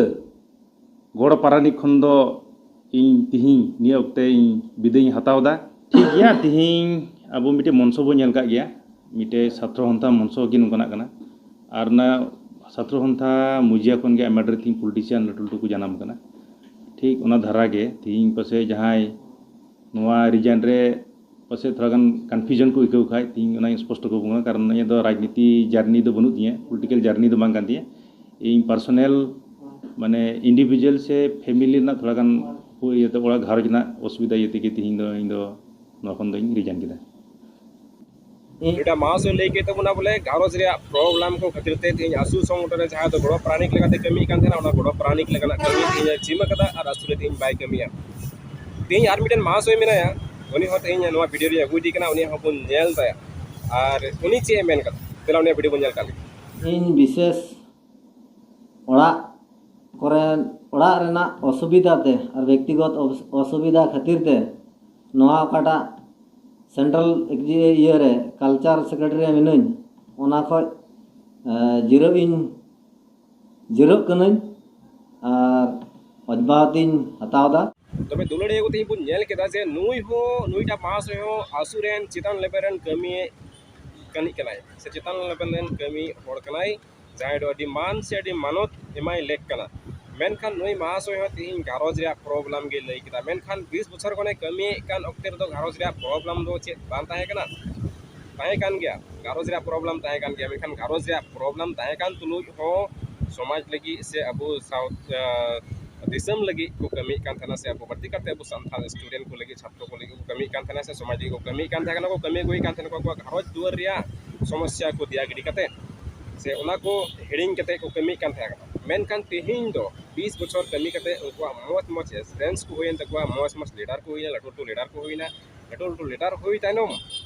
ᱜᱚᱲ ᱯᱟᱨᱟᱱᱤᱠ ᱠᱷᱚᱱ ᱫᱚ ᱤᱧ ᱛᱤᱦᱤᱧ ᱱᱤᱭᱟᱹ ᱚᱠᱛᱮ ᱤᱧ ᱵᱤᱫᱟᱹᱭ ᱤᱧ ᱦᱟᱛᱟᱣ ᱮᱫᱟ᱾ ᱴᱷᱤᱠ ᱜᱮᱭᱟ, ᱛᱤᱦᱤᱧ ᱟᱵᱚ ᱢᱤᱫᱴᱮᱡ ᱢᱚᱱᱥᱚ ᱵᱚᱱ ᱧᱮᱞ ᱠᱟᱜ ᱜᱮᱭᱟ, ᱢᱤᱫᱴᱮᱡ ᱥᱟᱛᱨᱚ ᱦᱚᱱᱛᱟ ᱢᱚᱱᱥᱚ ᱜᱮ ᱱᱚᱝᱠᱟᱱᱟᱜ ᱠᱟᱱᱟ᱾ ᱟᱨ ᱚᱱᱟ ᱥᱟᱛᱨᱚ ᱦᱚᱱᱛᱟ ᱢᱩᱡᱤᱭᱟ ᱠᱷᱚᱱ ᱜᱮ ᱟᱭᱢᱟ ᱰᱷᱮᱨ ᱛᱤᱦᱤᱧ ᱯᱚᱞᱤᱴᱤᱥᱤᱭᱟᱱ ᱞᱟᱹᱴᱩ ᱞᱟᱹᱴᱩ ᱠᱚ ᱡᱟᱱᱟᱢ ᱠᱟᱱᱟ᱾ ᱴᱷᱤᱠ ᱚᱱᱟ ᱫᱷᱟᱨᱟ ᱜᱮ ᱛᱤᱦᱤᱧ ᱯᱟᱥᱮᱡ ᱡᱟᱦᱟᱸᱭ ᱱᱚᱣᱟ ᱨᱤᱡᱟᱱ ᱨᱮ ᱯᱟᱥᱮᱡ ᱛᱷᱚᱲᱟ ᱜᱟᱱ ᱠᱚᱱᱯᱷᱤᱭᱩᱡᱚᱱ ᱠᱚ ᱟᱹᱭᱠᱟᱹᱣ ᱠᱷᱟᱡ, ᱛᱤᱦᱤᱧ ᱚᱱᱟᱧ ᱥᱯᱚᱥᱴᱚ ᱠᱚ ᱵᱚᱸᱜᱟ, ᱠᱟᱨᱚᱱ ᱤᱧᱟᱹᱜ ᱫᱚ ᱨᱟᱡᱽᱱᱤᱛᱤ ᱡᱟᱨᱱᱤ ᱫᱚ ᱵᱟᱹᱱᱩᱜ ᱛᱤᱧᱟᱹ, ᱯᱚᱞᱤᱴᱤᱠᱮᱞ ᱡᱟᱨᱱᱤ ᱫᱚ ᱵᱟᱝ ᱠᱟᱱ ᱛᱤᱧᱟᱹ᱾ ᱤᱧ ᱯᱟᱨᱥᱚᱱᱟᱞ ᱢᱟᱱᱮ ᱤᱱᱰᱤᱵᱷᱤᱡᱩᱣᱟᱞ ᱥᱮ ᱯᱷᱮᱢᱤᱞᱤ ᱨᱮᱱᱟᱜ ᱛᱷᱚᱲᱟ ᱜᱟᱱ ᱤᱭᱟᱹᱛᱮ, ᱚᱲᱟᱜ ᱜᱷᱟᱨᱚᱸᱡᱽ ᱨᱮᱱᱟᱜ ᱚᱥᱩᱵᱤᱫᱷᱟ ᱤᱭᱟᱹ ᱛᱮᱜᱮ ᱛᱤᱦᱤᱧ ᱫᱚ ᱤᱧ ᱫᱚ ᱱᱚᱣᱟ ᱠᱷᱚᱱ ᱫᱚᱧ ᱨᱤᱡᱟᱭᱤᱱ ᱠᱮᱫᱟ᱾ ᱤᱧ ᱱᱚᱰᱮ ᱢᱟᱦᱟᱥᱚᱭ ᱞᱟᱹᱭ ᱠᱮᱫ ᱛᱟᱵᱚᱱᱟ ᱵᱚᱞᱮ ᱜᱷᱟᱨᱚᱸᱡᱽ ᱨᱮᱭᱟᱜ ᱯᱨᱚᱵᱞᱮᱢ ᱠᱚ ᱠᱷᱟᱹᱛᱤᱨ ᱛᱮ ᱛᱮᱦᱮᱧ ᱟᱥᱩ ᱥᱚᱝᱜᱚᱴᱷᱚᱱ ᱨᱮ ᱡᱟᱦᱟᱸ ᱫᱚ ᱜᱚᱲᱚ ᱯᱟᱨᱟᱱᱤᱠ ᱞᱮᱠᱟᱛᱮ ᱠᱟᱹᱢᱤᱭᱮᱫ ᱠᱟᱱ ᱛᱟᱦᱮᱱᱟ, ᱚᱱᱟ ᱜᱚᱲᱚ ᱯᱟᱨᱟᱱᱤᱠ ᱞᱮᱠᱟᱱᱟᱜ ᱠᱟᱹᱢᱤ ᱛᱮᱦᱮᱧ ᱮ ᱡᱤᱢ ᱟᱠᱟᱫᱟ ᱟᱨ ᱟᱥᱩ ᱨᱮ ᱛᱮᱦᱮᱧ ᱵᱟᱭ ᱠᱟᱹᱢᱤᱭᱟ᱾ ᱛᱮᱦᱮᱧ ᱟᱨ ᱢᱤᱫᱴᱮᱱ ᱢᱟᱦᱟᱥᱚᱭ ᱢᱮᱱᱟᱭᱟ, ᱩᱱᱤ ᱦᱚᱸ ᱛᱮᱦᱮᱧ ᱱᱚᱣᱟ ᱵᱷᱤᱰᱤᱭᱳ ᱨᱮ ᱟᱹᱜᱩ ᱤᱫᱤ ᱠᱟᱱᱟ, ᱩᱱᱤᱭᱟᱜ ᱦᱚᱸᱵᱚᱱ ᱧᱮᱞ ᱛᱟᱭᱟ ᱟᱨ ᱩᱱᱤ ᱪᱮᱫ ᱮ ᱢᱮᱱ ᱠᱟᱫᱟ᱾ ᱫᱮᱞᱟ ᱩᱱᱤᱭᱟᱜ ᱵᱷᱤᱰᱤᱭᱳ ᱵᱚᱱ ᱧᱮᱞ ᱠᱟᱜ ᱞᱮᱜᱮ᱾ ᱤᱧ ᱵᱤᱥᱮᱥ ᱚᱲᱟᱜ ᱠᱚᱨᱮ, ᱚᱲᱟᱜ ᱨᱮᱱᱟᱜ ᱚᱥᱩᱵᱤᱫᱷᱟ ᱛᱮ ᱟᱨ ᱵᱮᱠᱛᱤᱜᱚᱛ ᱚᱥ-, ᱚᱥᱩᱵᱤᱫᱷᱟ ᱠᱷᱟᱹᱛᱤᱨ ᱛᱮ ᱱᱚᱣᱟ ᱚᱠᱟᱴᱟᱜ ᱥᱮᱱᱴᱨᱟᱞ ᱮᱠᱡᱤ-, ᱤᱭᱟᱹ ᱨᱮ ᱠᱟᱞᱪᱟᱨ ᱥᱮᱠᱨᱮᱴᱟᱨᱤ ᱨᱮ ᱢᱤᱱᱟᱹᱧ, ᱚᱱᱟ ᱠᱷᱚᱡ, ᱮ, ᱡᱤᱨᱟᱹᱜ ᱤᱧ, ᱡᱤᱨᱟᱹᱜ ᱠᱟᱹᱱᱟᱹᱧ ᱟᱨ ᱚᱡᱽᱵᱟᱦᱚᱛᱤᱧ ᱦᱟᱛᱟᱣ ᱮᱫᱟ᱾ ᱛᱚᱵᱮ ᱫᱩᱞᱟᱹᱲᱤᱭᱟᱹ ᱠᱚ ᱛᱮᱦᱮᱧ ᱵᱚᱱ ᱧᱮᱞ ᱠᱮᱫᱟ ᱡᱮ ᱱᱩᱭ ᱦᱚᱸ, ᱱᱩᱭᱴᱟᱜ ᱢᱟᱦᱟᱥᱚᱭ ᱦᱚᱸ ᱟᱥᱩ ᱨᱮᱱ ᱪᱮᱛᱟᱱ ᱞᱮᱵᱮᱞ ᱨᱮᱱ ᱠᱟᱹᱢᱤᱭᱮᱫ ᱠᱟᱹᱢᱤ ᱠᱟᱱᱟᱭ, ᱥᱮ ᱪᱮᱛᱟᱱ ᱞᱮᱵᱮᱞ ᱨᱮᱱ ᱠᱟᱹᱢᱤ ᱦᱚᱲ ᱠᱟᱱᱟᱭ, ᱡᱟᱦᱟᱸᱭ ᱫᱚ ᱟᱹᱰᱤ ᱢᱟᱱ ᱥᱮ ᱟᱹᱰᱤ ᱢᱟᱱᱚᱛ ᱮᱢᱟᱭ ᱞᱮᱠ ᱠᱟᱱᱟ᱾ ᱢᱮᱱᱠᱷᱟᱱ ᱱᱩᱭ ᱢᱟᱦᱟᱥᱚᱭ ᱦᱚᱸ ᱛᱮᱦᱮᱧ ᱜᱷᱟᱨᱚᱸᱡᱽ ᱨᱮᱭᱟᱜ ᱯᱨᱚᱵᱞᱮᱢ ᱜᱮ ᱞᱟᱹᱭ ᱠᱮᱫᱟ᱾ ᱢᱮᱱᱠᱷᱟᱱ ᱵᱤᱥ ᱵᱚᱪᱷᱚᱨ ᱠᱷᱚᱱᱮ ᱠᱟᱹᱢᱤᱭᱮᱫ ᱠᱟᱱ ᱚᱠᱛᱮ ᱨᱮᱫᱚ ᱜᱷᱟᱨᱚᱸᱡᱽ ᱨᱮᱭᱟᱜ ᱯᱨᱚᱵᱞᱮᱢ ᱫᱚ ᱪᱮᱫ ᱵᱟᱝ ᱛᱟᱦᱮᱸ ᱠᱟᱱᱟ? ᱛᱟᱦᱮᱸ ᱠᱟᱱ ᱜᱮᱭᱟ, ᱜᱷᱟᱨᱚᱸᱡᱽ ᱨᱮᱭᱟᱜ ᱯᱨᱚᱵᱞᱮᱢ ᱛᱟᱦᱮᱸ ᱠᱟᱱ ᱜᱮᱭᱟ᱾ ᱢᱮᱱᱠᱷᱟᱱ ᱜᱷᱟᱨᱚᱸᱡᱽ ᱨᱮᱭᱟᱜ ᱯᱨᱚᱵᱞᱮᱢ ᱛᱟᱦᱮᱸ ᱠᱟᱱ ᱛᱩᱞᱩᱡ ᱦᱚᱸ ᱥᱚᱢᱟᱡᱽ ᱞᱟᱹᱜᱤᱫ ᱥᱮ ᱟᱵᱚ ᱥᱟᱶ-, ᱟ, ᱫᱤᱥᱚᱢ ᱞᱟᱹᱜᱤᱫ ᱠᱚ ᱠᱟᱹᱢᱤᱭᱮᱫ ᱠᱟᱱ ᱛᱟᱦᱮᱱᱟ, ᱥᱮ ᱟᱵᱚ ᱵᱟᱹᱲᱛᱤ ᱠᱟᱛᱮ ᱟᱵᱚ ᱥᱟᱱᱛᱟᱲ ᱥᱴᱩᱰᱮᱱᱴ ᱠᱚ ᱞᱟᱹᱜᱤᱫ, ᱪᱷᱟᱛᱨᱚ ᱠᱚ ᱞᱟᱹᱜᱤᱫ ᱠᱚ ᱠᱟᱹᱢᱤᱭᱮᱫ ᱠᱟᱱ ᱛᱟᱦᱮᱱᱟ, ᱥᱮ ᱥᱚᱢᱟᱡᱽ ᱞᱟᱹᱜᱤᱫ ᱠᱚ ᱠᱟᱹᱢᱤᱭᱮᱫ ᱠᱟᱱ ᱛᱟᱦᱮᱱᱟ, ᱠᱚ ᱠᱟᱹᱢᱤ ᱟᱹᱜᱩᱭᱮᱫ ᱠᱟᱱ ᱛᱟᱦᱮᱱᱟ, ᱟᱠᱚᱣᱟᱜ ᱜᱷᱟᱨᱚᱸᱡᱽ ᱫᱩᱣᱟᱹᱨ ᱨᱮᱭᱟᱜ ᱥᱚᱢᱚᱥᱥᱟ ᱠᱚ ᱫᱮᱭᱟ ᱜᱤᱰᱤ ᱠᱟᱛᱮ, ᱥᱮ ᱚᱱᱟ ᱠᱚ ᱦᱤᱲᱤᱧ ᱠᱟᱛᱮ ᱠᱚ ᱠᱟᱹᱢᱤᱭᱮᱫ ᱠᱟᱱ ᱛᱟᱦᱮᱸ ᱠᱟᱱᱟ᱾ ᱢᱮᱱᱠᱷᱟᱱ ᱛᱮᱦᱮᱧ ᱫᱚ ᱵᱤᱥ ᱵᱚᱪᱷᱚᱨ ᱠᱟᱹᱢᱤ ᱠᱟᱛᱮ ᱩᱱᱠᱩᱣᱟᱜ ᱢᱚᱡᱽ ᱢᱚᱡᱽ ᱮᱠᱥᱯᱤᱨᱤᱭᱮᱱᱥ ᱠᱚ ᱦᱩᱭᱮᱱ ᱛᱟᱠᱚᱣᱟ, ᱢᱚᱡᱽ ᱢᱚᱡᱽ ᱞᱤᱰᱟᱨ ᱠᱚ ᱦᱩᱭᱱᱟ, ᱞᱟᱹᱴᱩ ᱞᱟᱹᱴᱩ ᱞᱤᱰᱟᱨ ᱠᱚ ᱦᱩᱭᱱᱟ, ᱞᱟᱹᱴᱩ ᱞᱟᱹᱴᱩ ᱞᱤᱰᱟᱨ ᱦᱩᱭ ᱛᱟᱭᱱᱚᱢ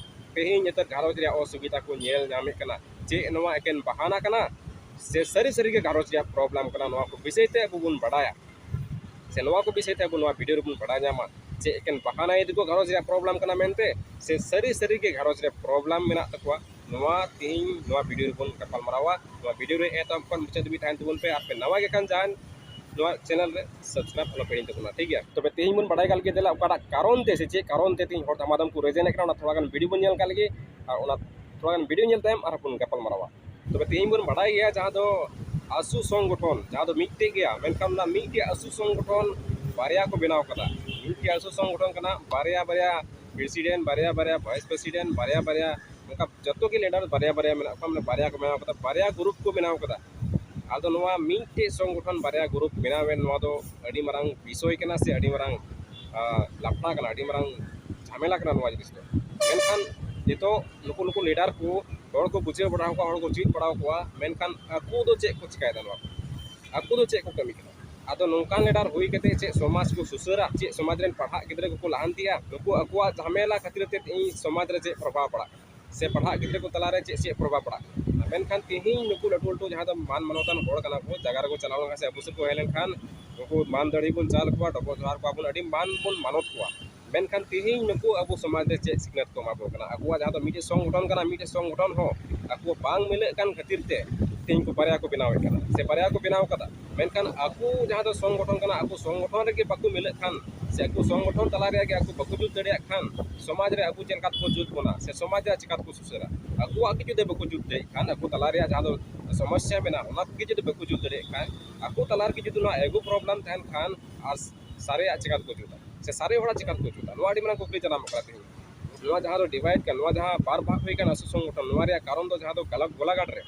ᱛᱮᱦᱮᱧ ᱱᱮᱛᱟᱨ ᱜᱷᱟᱨᱚᱸᱡᱽ ᱨᱮᱭᱟᱜ ᱚᱥᱩᱵᱤᱫᱷᱟ ᱠᱚ ᱧᱮᱞ ᱧᱟᱢᱮᱫ ᱠᱟᱱᱟ᱾ ᱪᱮᱫ ᱱᱚᱣᱟ ᱮᱠᱮᱱ ᱵᱟᱦᱟᱱᱟ ᱠᱟᱱᱟ ᱥᱮ ᱥᱟᱹᱨᱤ ᱥᱟᱹᱨᱤ ᱜᱮ ᱜᱷᱟᱨᱚᱸᱡᱽ ᱨᱮᱭᱟᱜ ᱯᱨᱚᱵᱞᱮᱢ ᱠᱟᱱᱟ? ᱱᱚᱣᱟ ᱠᱚ ᱵᱤᱥᱚᱭ ᱛᱮ ᱟᱵᱚ ᱵᱚᱱ ᱵᱟᱲᱟᱭᱟ, ᱥᱮ ᱱᱚᱣᱟ ᱠᱚ ᱵᱤᱥᱚᱭ ᱛᱮ ᱟᱵᱚ ᱱᱚᱣᱟ ᱵᱷᱤᱰᱤᱭᱳ ᱨᱮᱵᱚᱱ ᱵᱟᱲᱟᱭ ᱧᱟᱢᱟ᱾ ᱪᱮᱫ ᱮᱠᱮᱱ ᱵᱟᱦᱟᱱᱟᱭ ᱫᱟᱠᱚ ᱜᱷᱟᱨᱚᱸᱡᱽ ᱨᱮᱭᱟᱜ ᱯᱨᱚᱵᱞᱮᱢ ᱠᱟᱱᱟ ᱢᱮᱱᱛᱮ, ᱥᱮ ᱥᱟᱹᱨᱤ ᱥᱟᱹᱨᱤ ᱜᱮ ᱜᱷᱟᱨᱚᱸᱡᱽ ᱨᱮ ᱯᱨᱚᱵᱞᱮᱢ ᱢᱮᱱᱟᱜ ᱛᱟᱠᱚᱣᱟ? ᱱᱚᱣᱟ ᱛᱮᱦᱮᱧ ᱱᱚᱣᱟ ᱵᱷᱤᱰᱤᱭᱳ ᱨᱮᱵᱚᱱ ᱜᱟᱯᱟᱞ ᱢᱟᱨᱟᱣᱟ᱾ ᱱᱚᱣᱟ ᱵᱷᱤᱰᱤᱭᱳ ᱨᱮ ᱮᱛᱚᱦᱚᱵ ᱠᱷᱚᱱ ᱢᱩᱪᱟᱹᱫ ᱫᱷᱟᱹᱵᱤᱡ ᱛᱟᱦᱮᱱ ᱛᱟᱵᱚᱱ ᱯᱮ᱾ ᱟᱨ ᱯᱮ ᱱᱟᱣᱟ ᱜᱮ ᱠᱷᱟᱱ ᱡᱟᱦᱟᱱ ᱱᱚᱣᱟ ᱪᱮᱱᱮᱞ ᱨᱮ ᱥᱟᱵᱥᱠᱨᱟᱭᱤᱵ ᱟᱞᱚ ᱯᱮ ᱦᱤᱲᱤᱧ ᱛᱟᱵᱚᱱᱟ, ᱴᱷᱤᱠ ᱜᱮᱭᱟ? ᱛᱚᱵᱮ ᱛᱮᱦᱮᱧ ᱵᱚᱱ ᱵᱟᱲᱟᱭ ᱠᱟᱜ ᱞᱮᱜᱮ, ᱫᱮᱞᱟ ᱚᱠᱟᱴᱟᱜ ᱠᱟᱨᱚᱱ ᱛᱮ ᱥᱮ ᱪᱮᱫ ᱠᱟᱨᱚᱱ ᱛᱮ ᱛᱮᱦᱮᱧ ᱦᱚᱲ ᱫᱷᱟᱢᱟᱫᱟᱢ ᱠᱚ ᱨᱮᱡᱮᱱ ᱮᱫ ᱠᱟᱱᱟ, ᱚᱱᱟ ᱛᱷᱚᱲᱟ ᱜᱟᱱ ᱵᱷᱤᱰᱤᱭᱳ ᱵᱚᱱ ᱧᱮᱞ ᱠᱟᱜ ᱞᱮᱜᱮ᱾ ᱟᱨ ᱚᱱᱟ ᱛᱷᱚᱲᱟ ᱜᱟᱱ ᱵᱷᱤᱰᱤᱭᱳ ᱧᱮᱞ ᱛᱟᱭᱚᱢ ᱟᱨᱦᱚᱸ ᱵᱚᱱ ᱜᱟᱯᱟᱞ ᱢᱟᱨᱟᱣᱟ᱾ ᱛᱚᱵᱮ ᱛᱮᱦᱮᱧ ᱵᱚᱱ ᱵᱟᱲᱟᱭ ᱜᱮᱭᱟ, ᱡᱟᱦᱟᱸ ᱫᱚ ᱟᱥᱩ ᱥᱚᱝᱜᱚᱴᱷᱚᱱ, ᱡᱟᱦᱟᱸ ᱫᱚ ᱢᱤᱫᱴᱮᱡ ᱜᱮᱭᱟ, ᱢᱮᱱᱠᱷᱟᱱ ᱚᱱᱟ ᱢᱤᱫᱴᱮᱡ ᱟᱥᱩ ᱥᱚᱝᱜᱚᱴᱷᱚᱱ ᱵᱟᱨᱭᱟ ᱠᱚ ᱵᱮᱱᱟᱣ ᱠᱟᱫᱟ᱾ ᱢᱤᱫᱴᱮᱡ ᱟᱥᱩ ᱥᱚᱝᱜᱚᱴᱷᱚᱱ ᱠᱟᱱᱟ, ᱵᱟᱨᱭᱟ ᱵᱟᱨᱭᱟ ᱯᱨᱮᱥᱤᱰᱮᱱᱴ, ᱵᱟᱨᱭᱟ ᱵᱟᱨᱭᱟ ᱵᱷᱟᱭᱤᱥ ᱯᱨᱮᱥᱤᱰᱮᱱᱴ, ᱵᱟᱨᱭᱟ ᱵᱟᱨᱭᱟ, ᱚᱱᱠᱟ ᱡᱚᱛᱚ ᱜᱮ ᱞᱤᱰᱟᱨ ᱵᱟᱨᱭᱟ ᱵᱟᱨᱭᱟ ᱢᱮᱱᱟᱜ ᱠᱚᱣᱟ, ᱢᱟᱱᱮ ᱵᱟᱨᱭᱟ ᱠᱚ ᱵᱮᱱᱟᱣ ᱠᱟᱫᱟ, ᱵᱟᱨᱭᱟ ᱜᱨᱩᱯ ᱠᱚ ᱵᱮᱱᱟᱣ ᱠᱟᱫᱟ᱾ ᱟᱫᱚ ᱱᱚᱣᱟ ᱢᱤᱫᱴᱮᱡ ᱥᱚᱝᱜᱚᱴᱷᱚᱱ ᱵᱟᱨᱭᱟ ᱜᱨᱩᱯ ᱵᱮᱱᱟᱣ ᱮᱱ, ᱱᱚᱣᱟ ᱫᱚ ᱟᱹᱰᱤ ᱢᱟᱨᱟᱝ ᱵᱤᱥᱚᱭ ᱠᱟᱱᱟ ᱥᱮ ᱟᱹᱰᱤ ᱢᱟᱨᱟᱝ, ᱟ, ᱞᱟᱯᱲᱟ ᱠᱟᱱᱟ, ᱟᱹᱰᱤ ᱢᱟᱨᱟᱝ ᱡᱷᱟᱢᱮᱞᱟ ᱠᱟᱱᱟ ᱱᱚᱣᱟ ᱡᱤᱱᱤᱥ ᱫᱚ᱾ ᱢᱮᱱᱠᱷᱟᱱ ᱱᱤᱛᱚᱜ ᱱᱩᱠᱩ ᱱᱩᱠᱩ ᱞᱤᱰᱟᱨ ᱠᱚ ᱦᱚᱲ ᱠᱚ ᱵᱩᱡᱷᱟᱹᱣ ᱵᱟᱲᱟ ᱟᱠᱚᱣᱟ, ᱦᱚᱲ ᱠᱚ ᱪᱮᱫ ᱵᱟᱲᱟ ᱟᱠᱚᱣᱟ, ᱢᱮᱱᱠᱷᱟᱱ ᱟᱠᱚ ᱫᱚ ᱪᱮᱫ ᱠᱚ ᱪᱤᱠᱟᱹᱭᱮᱫᱟ? ᱱᱚᱣᱟ ᱟᱠᱚ ᱫᱚ ᱪᱮᱫ ᱠᱚ ᱠᱟᱹᱢᱤ ᱠᱟᱱᱟ? ᱟᱫᱚ ᱱᱚᱝᱠᱟᱱ ᱞᱤᱰᱟᱨ ᱦᱩᱭ ᱠᱟᱛᱮ ᱪᱮᱫ ᱥᱚᱢᱟᱡᱽ ᱠᱚ ᱥᱩᱥᱟᱹᱨᱟ? ᱪᱮᱫ ᱥᱚᱢᱟᱡᱽ ᱨᱮᱱ ᱯᱟᱲᱦᱟᱜ ᱜᱤᱫᱽᱨᱟᱹ ᱠᱚᱠᱚ ᱞᱟᱦᱟᱱᱛᱤᱜᱼᱟ? ᱱᱩᱠᱩ ᱟᱠᱚᱣᱟᱜ ᱡᱷᱟᱢᱮᱞᱟ ᱠᱷᱟᱹᱛᱤᱨ ᱛᱮ ᱤᱧ ᱥᱚᱢᱟᱡᱽ ᱨᱮ ᱪᱮᱫ ᱯᱨᱚᱵᱷᱟᱵᱽ ᱯᱟᱲᱟᱜ ᱠᱟᱱᱟ ᱥᱮ ᱯᱟᱲᱦᱟᱜ ᱜᱤᱫᱽᱨᱟᱹ ᱠᱚ ᱛᱟᱞᱟᱨᱮ ᱪᱮᱫ ᱪᱮᱫ ᱯᱨᱚᱵᱷᱟᱵᱽ ᱯᱟᱲᱟᱜ ᱠᱟᱱᱟ? ᱢᱮᱱᱠᱷᱟᱱ ᱛᱮᱦᱮᱧ ᱱᱩᱠᱩ ᱞᱟᱹᱴᱩ ᱞᱟᱹᱴᱩ ᱡᱟᱦᱟᱸ ᱫᱚ ᱢᱟᱱ ᱢᱟᱱᱚᱛᱟᱱ ᱦᱚᱲ ᱠᱟᱱᱟ ᱠᱚ, ᱡᱟᱭᱜᱟ ᱨᱮᱠᱚ ᱪᱟᱞᱟᱣ ᱞᱮᱱᱠᱷᱟᱱ ᱥᱮ ᱟᱵᱚ ᱥᱮᱫ ᱠᱚ ᱦᱮᱡ ᱞᱮᱱᱠᱷᱟᱱ ᱩᱱᱠᱩ ᱢᱟᱱ ᱫᱟᱲᱮ ᱵᱚᱱ ᱪᱟᱞ ᱠᱚᱣᱟ, ᱰᱚᱵᱚᱜ ᱡᱚᱦᱟᱨ ᱠᱚᱣᱟ ᱵᱚᱱ, ᱟᱹᱰᱤ ᱢᱟᱱ ᱵᱚᱱ ᱢᱟᱱᱚᱛ ᱠᱚᱣᱟ᱾ ᱢᱮᱱᱠᱷᱟᱱ ᱛᱮᱦᱮᱧ ᱱᱩᱠᱩ ᱟᱵᱚ ᱥᱚᱢᱟᱡᱽ ᱨᱮ ᱪᱮᱫ ᱥᱤᱠᱷᱱᱟᱹᱛ ᱠᱚ ᱮᱢᱟ ᱵᱚᱱ ᱠᱟᱱᱟ? ᱟᱵᱚᱣᱟᱜ ᱡᱟᱦᱟᱸ ᱫᱚ ᱢᱤᱫᱴᱮᱡ ᱥᱚᱝᱜᱚᱴᱷᱚᱱ ᱠᱟᱱᱟ, ᱢᱤᱫᱴᱮᱡ ᱥᱚᱝᱜᱚᱴᱷᱚᱱ ᱦᱚᱸ ᱟᱠᱚ ᱵᱟᱝ ᱢᱤᱞᱟᱹᱜ ᱠᱟᱱ ᱠᱷᱟᱹᱛᱤᱨ ᱛᱮ ᱛᱮᱦᱮᱧ ᱠᱚ ᱵᱟᱨᱭᱟ ᱠᱚ ᱵᱮᱱᱟᱣᱮᱫ ᱠᱟᱱᱟ ᱥᱮ ᱵᱟᱨᱭᱟ ᱠᱚ ᱵᱮᱱᱟᱣ ᱠᱟᱫᱟ᱾ ᱢᱮᱱᱠᱷᱟᱱ ᱟᱠᱚ ᱡᱟᱦᱟᱸ ᱫᱚ ᱥᱚᱝᱜᱚᱴᱷᱚᱱ ᱠᱟᱱᱟ, ᱟᱠᱚ ᱥᱚᱝᱜᱚᱴᱷᱚᱱ ᱨᱮᱜᱮ ᱵᱟᱠᱚ ᱢᱤᱞᱟᱹᱜ ᱠᱷᱟᱱ ᱥᱮ ᱟᱠᱚ ᱥᱚᱝᱜᱚᱴᱷᱚᱱ ᱛᱟᱞᱟ ᱨᱮᱭᱟᱜ ᱜᱮ ᱟᱠᱚ ᱵᱟᱠᱚ ᱡᱩᱛ ᱫᱟᱲᱮᱭᱟᱜ ᱠᱷᱟᱱ, ᱥᱚᱢᱟᱡᱽ ᱨᱮ ᱟᱠᱚ ᱪᱮᱫ ᱞᱮᱠᱟ ᱛᱮᱠᱚ ᱡᱩᱛ ᱵᱚᱱᱟ ᱥᱮ ᱥᱚᱢᱟᱡᱽ ᱨᱮᱭᱟᱜ ᱪᱤᱠᱟ ᱛᱮᱠᱚ ᱥᱩᱥᱟᱹᱨᱟ? ᱟᱠᱚᱣᱟᱜ ᱜᱮ ᱡᱩᱫᱤ ᱵᱟᱠᱚ ᱡᱩᱛ ᱫᱟᱲᱮᱭᱟᱜ ᱠᱷᱟᱱ, ᱟᱠᱚ ᱛᱟᱞᱟ ᱨᱮᱭᱟᱜ ᱡᱟᱦᱟᱸ ᱫᱚ ᱥᱚᱢᱚᱥᱥᱟ ᱢᱮᱱᱟᱜᱼᱟ, ᱚᱱᱟ ᱠᱚᱜᱮ ᱡᱩᱫᱤ ᱵᱟᱠᱚ ᱡᱩᱛ ᱫᱟᱲᱮᱭᱟᱜ ᱠᱷᱟᱱ, ᱟᱠᱚ ᱛᱟᱞᱟ ᱨᱮᱜᱮ ᱡᱩᱫᱤ ᱱᱚᱣᱟ ᱮᱜᱳ ᱯᱨᱚᱵᱞᱮᱢ ᱛᱟᱦᱮᱱ ᱠᱷᱟᱱ, ᱟᱨ ᱥᱟᱨᱮᱭᱟᱜ ᱪᱤᱠᱟ ᱛᱮᱠᱚ ᱡᱩᱛᱟ ᱥᱮ ᱥᱟᱨᱮ ᱦᱚᱲᱟᱜ ᱪᱤᱠᱟ ᱛᱮᱠᱚ ᱡᱩᱛᱟ? ᱱᱚᱣᱟ ᱟᱹᱰᱤ ᱢᱟᱨᱟᱝ ᱠᱩᱠᱞᱤ ᱡᱟᱱᱟᱢᱚᱜ ᱠᱟᱱᱟ ᱛᱮᱦᱮᱧ᱾ ᱱᱚᱣᱟ ᱡᱟᱦᱟᱸ ᱫᱚ ᱰᱤᱵᱷᱟᱭᱤᱰ ᱠᱟᱱ, ᱱᱚᱣᱟ ᱡᱟᱦᱟᱸ ᱵᱟᱨ ᱵᱷᱟᱜᱽ ᱦᱩᱭ ᱠᱟᱱᱟ ᱟᱥᱩ ᱥᱚᱝᱜᱚᱴᱷᱚᱱ, ᱱᱚᱣᱟ ᱨᱮᱭᱟᱜ ᱠᱟᱨᱚᱱ ᱫᱚ ᱡᱟᱦᱟᱸ ᱫᱚ ᱜᱟᱞᱟ-, ᱜᱚᱞᱟᱜᱷᱟᱴ ᱨᱮ,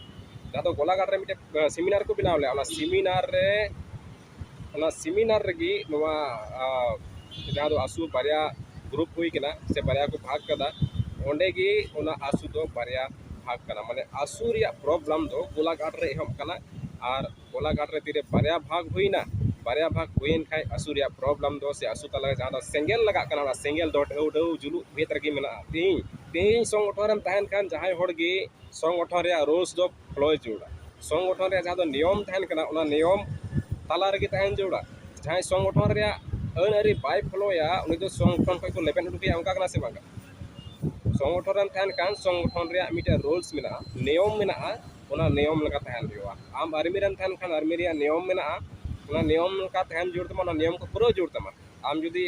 ᱡᱟᱦᱟᱸ ᱫᱚ ᱜᱚᱞᱟᱜᱷᱟᱴ ᱨᱮ ᱢᱤᱫᱴᱮᱱ, ᱟᱸ, ᱥᱮᱢᱤᱱᱟᱨ ᱠᱚ ᱵᱮᱱᱟᱣ ᱞᱮᱫᱼᱟ, ᱚᱱᱟ ᱥᱮᱢᱤᱱᱟᱨ ᱨᱮ, ᱚᱱᱟ ᱥᱮᱢᱤᱱᱟᱨ ᱨᱮᱜᱮ ᱱᱚᱣᱟ, ᱟᱸ, ᱡᱟᱦᱟᱸ ᱫᱚ ᱟᱥᱩ ᱵᱟᱨᱭᱟ ᱜᱨᱩᱯ ᱦᱩᱭ ᱠᱟᱱᱟ ᱥᱮ ᱵᱟᱨᱭᱟ ᱠᱚ ᱵᱷᱟᱜᱽ ᱠᱟᱫᱟ, ᱚᱸᱰᱮ ᱜᱮ ᱚᱱᱟ ᱟᱥᱩ ᱫᱚ ᱵᱟᱨᱭᱟ ᱵᱷᱟᱜᱽ ᱠᱟᱱᱟ᱾ ᱢᱟᱱᱮ ᱟᱥᱩ ᱨᱮᱭᱟᱜ ᱯᱨᱚᱵᱞᱮᱢ ᱫᱚ ᱜᱚᱞᱟᱜᱷᱟᱴ ᱨᱮ ᱮᱦᱚᱵ ᱠᱟᱱᱟ, ᱟᱨ ᱜᱚᱞᱟᱜᱷᱟᱴ ᱨᱮ ᱛᱤᱨᱮ ᱵᱟᱨᱭᱟ ᱵᱷᱟᱜᱽ ᱦᱩᱭᱱᱟ, ᱵᱟᱨᱭᱟ ᱵᱷᱟᱜᱽ ᱦᱩᱭᱮᱱ ᱠᱷᱟᱡ ᱟᱥᱩ ᱨᱮᱭᱟᱜ ᱯᱨᱚᱵᱞᱮᱢ ᱫᱚ ᱥᱮ ᱟᱥᱩ ᱛᱟᱞᱟ ᱨᱮ ᱡᱟᱦᱟᱸ ᱫᱚ ᱥᱮᱸᱜᱮᱞ ᱞᱟᱜᱟᱜ ᱠᱟᱱᱟ, ᱚᱱᱟ ᱥᱮᱸᱜᱮᱞ ᱫᱚ ᱰᱷᱟᱹᱣ ᱰᱷᱟᱹᱣ ᱡᱩᱞᱩᱜ ᱵᱷᱮᱫ ᱨᱮᱜᱮ ᱢᱮᱱᱟᱜᱼᱟ᱾ ᱛᱮᱦᱤᱧ, ᱛᱮᱦᱤᱧ ᱥᱚᱝᱜᱚᱴᱷᱚᱱ ᱨᱮᱢ ᱛᱟᱦᱮᱱ ᱠᱷᱟᱱ ᱡᱟᱦᱟᱸᱭ ᱦᱚᱲ ᱜᱮ ᱥᱚᱝᱜᱚᱴᱷᱚᱱ ᱨᱮᱭᱟᱜ ᱨᱩᱞᱥ ᱫᱚ ᱯᱷᱚᱞᱳᱭ ᱡᱟᱹᱨᱩᱲᱟ᱾ ᱥᱚᱝᱜᱚᱴᱷᱚᱱ ᱨᱮᱭᱟᱜ ᱡᱟᱦᱟᱸ ᱫᱚ ᱱᱤᱭᱚᱢ ᱛᱟᱦᱮᱱ ᱠᱟᱱᱟ, ᱚᱱᱟ ᱱᱤᱭᱚᱢ ᱛᱟᱞᱟ ᱨᱮᱜᱮ ᱛᱟᱦᱮᱱ ᱡᱟᱹᱨᱩᱲᱟ᱾ ᱡᱟᱦᱟᱸᱭ ᱥᱚᱝᱜᱚᱴᱷᱚᱱ ᱨᱮᱭᱟᱜ ᱟᱹᱱ ᱟᱹᱨᱤ ᱵᱟᱭ ᱯᱷᱚᱞᱳᱭᱟ, ᱩᱱᱤ ᱫᱚ ᱥᱚᱝᱜᱚᱴᱷᱚᱱ ᱠᱷᱚᱱ ᱠᱚ ᱞᱮᱵᱮᱫ ᱩᱰᱩᱠᱮᱭᱟ, ᱚᱱᱠᱟ ᱠᱟᱱᱟ ᱥᱮ ᱵᱟᱝ ᱠᱟᱱᱟ? ᱥᱚᱝᱜᱚᱴᱷᱚᱱ ᱨᱮᱢ ᱛᱟᱦᱮᱱ ᱠᱷᱟᱱ ᱥᱚᱝᱜᱚᱴᱷᱚᱱ ᱨᱮᱭᱟᱜ ᱢᱤᱫᱴᱮᱱ ᱨᱩᱞᱥ ᱢᱮᱱᱟᱜᱼᱟ, ᱱᱤᱭᱚᱢ ᱢᱮᱱᱟᱜᱼᱟ, ᱚᱱᱟ ᱱᱤᱭᱚᱢ ᱞᱮᱠᱟ ᱛᱟᱦᱮᱱ ᱦᱩᱭᱩᱜᱼᱟ᱾ ᱟᱢ ᱟᱨᱢᱤ ᱨᱮᱢ ᱛᱟᱦᱮᱱ ᱠᱷᱟᱱ ᱟᱨᱢᱤ ᱨᱮᱭᱟᱜ ᱱᱤᱭᱚᱢ ᱢᱮᱱᱟᱜᱼᱟ, ᱚᱱᱟ ᱱᱤᱭᱚᱢ ᱞᱮᱠᱟ ᱛᱟᱦᱮᱱ ᱡᱟᱹᱨᱩᱲ ᱛᱟᱢᱟ, ᱚᱱᱟ ᱱᱤᱭᱚᱢ ᱠᱚ ᱯᱩᱨᱟᱹᱣ ᱡᱟᱹᱨᱩᱲ ᱛᱟᱢᱟ᱾ ᱟᱢ ᱡᱩᱫᱤ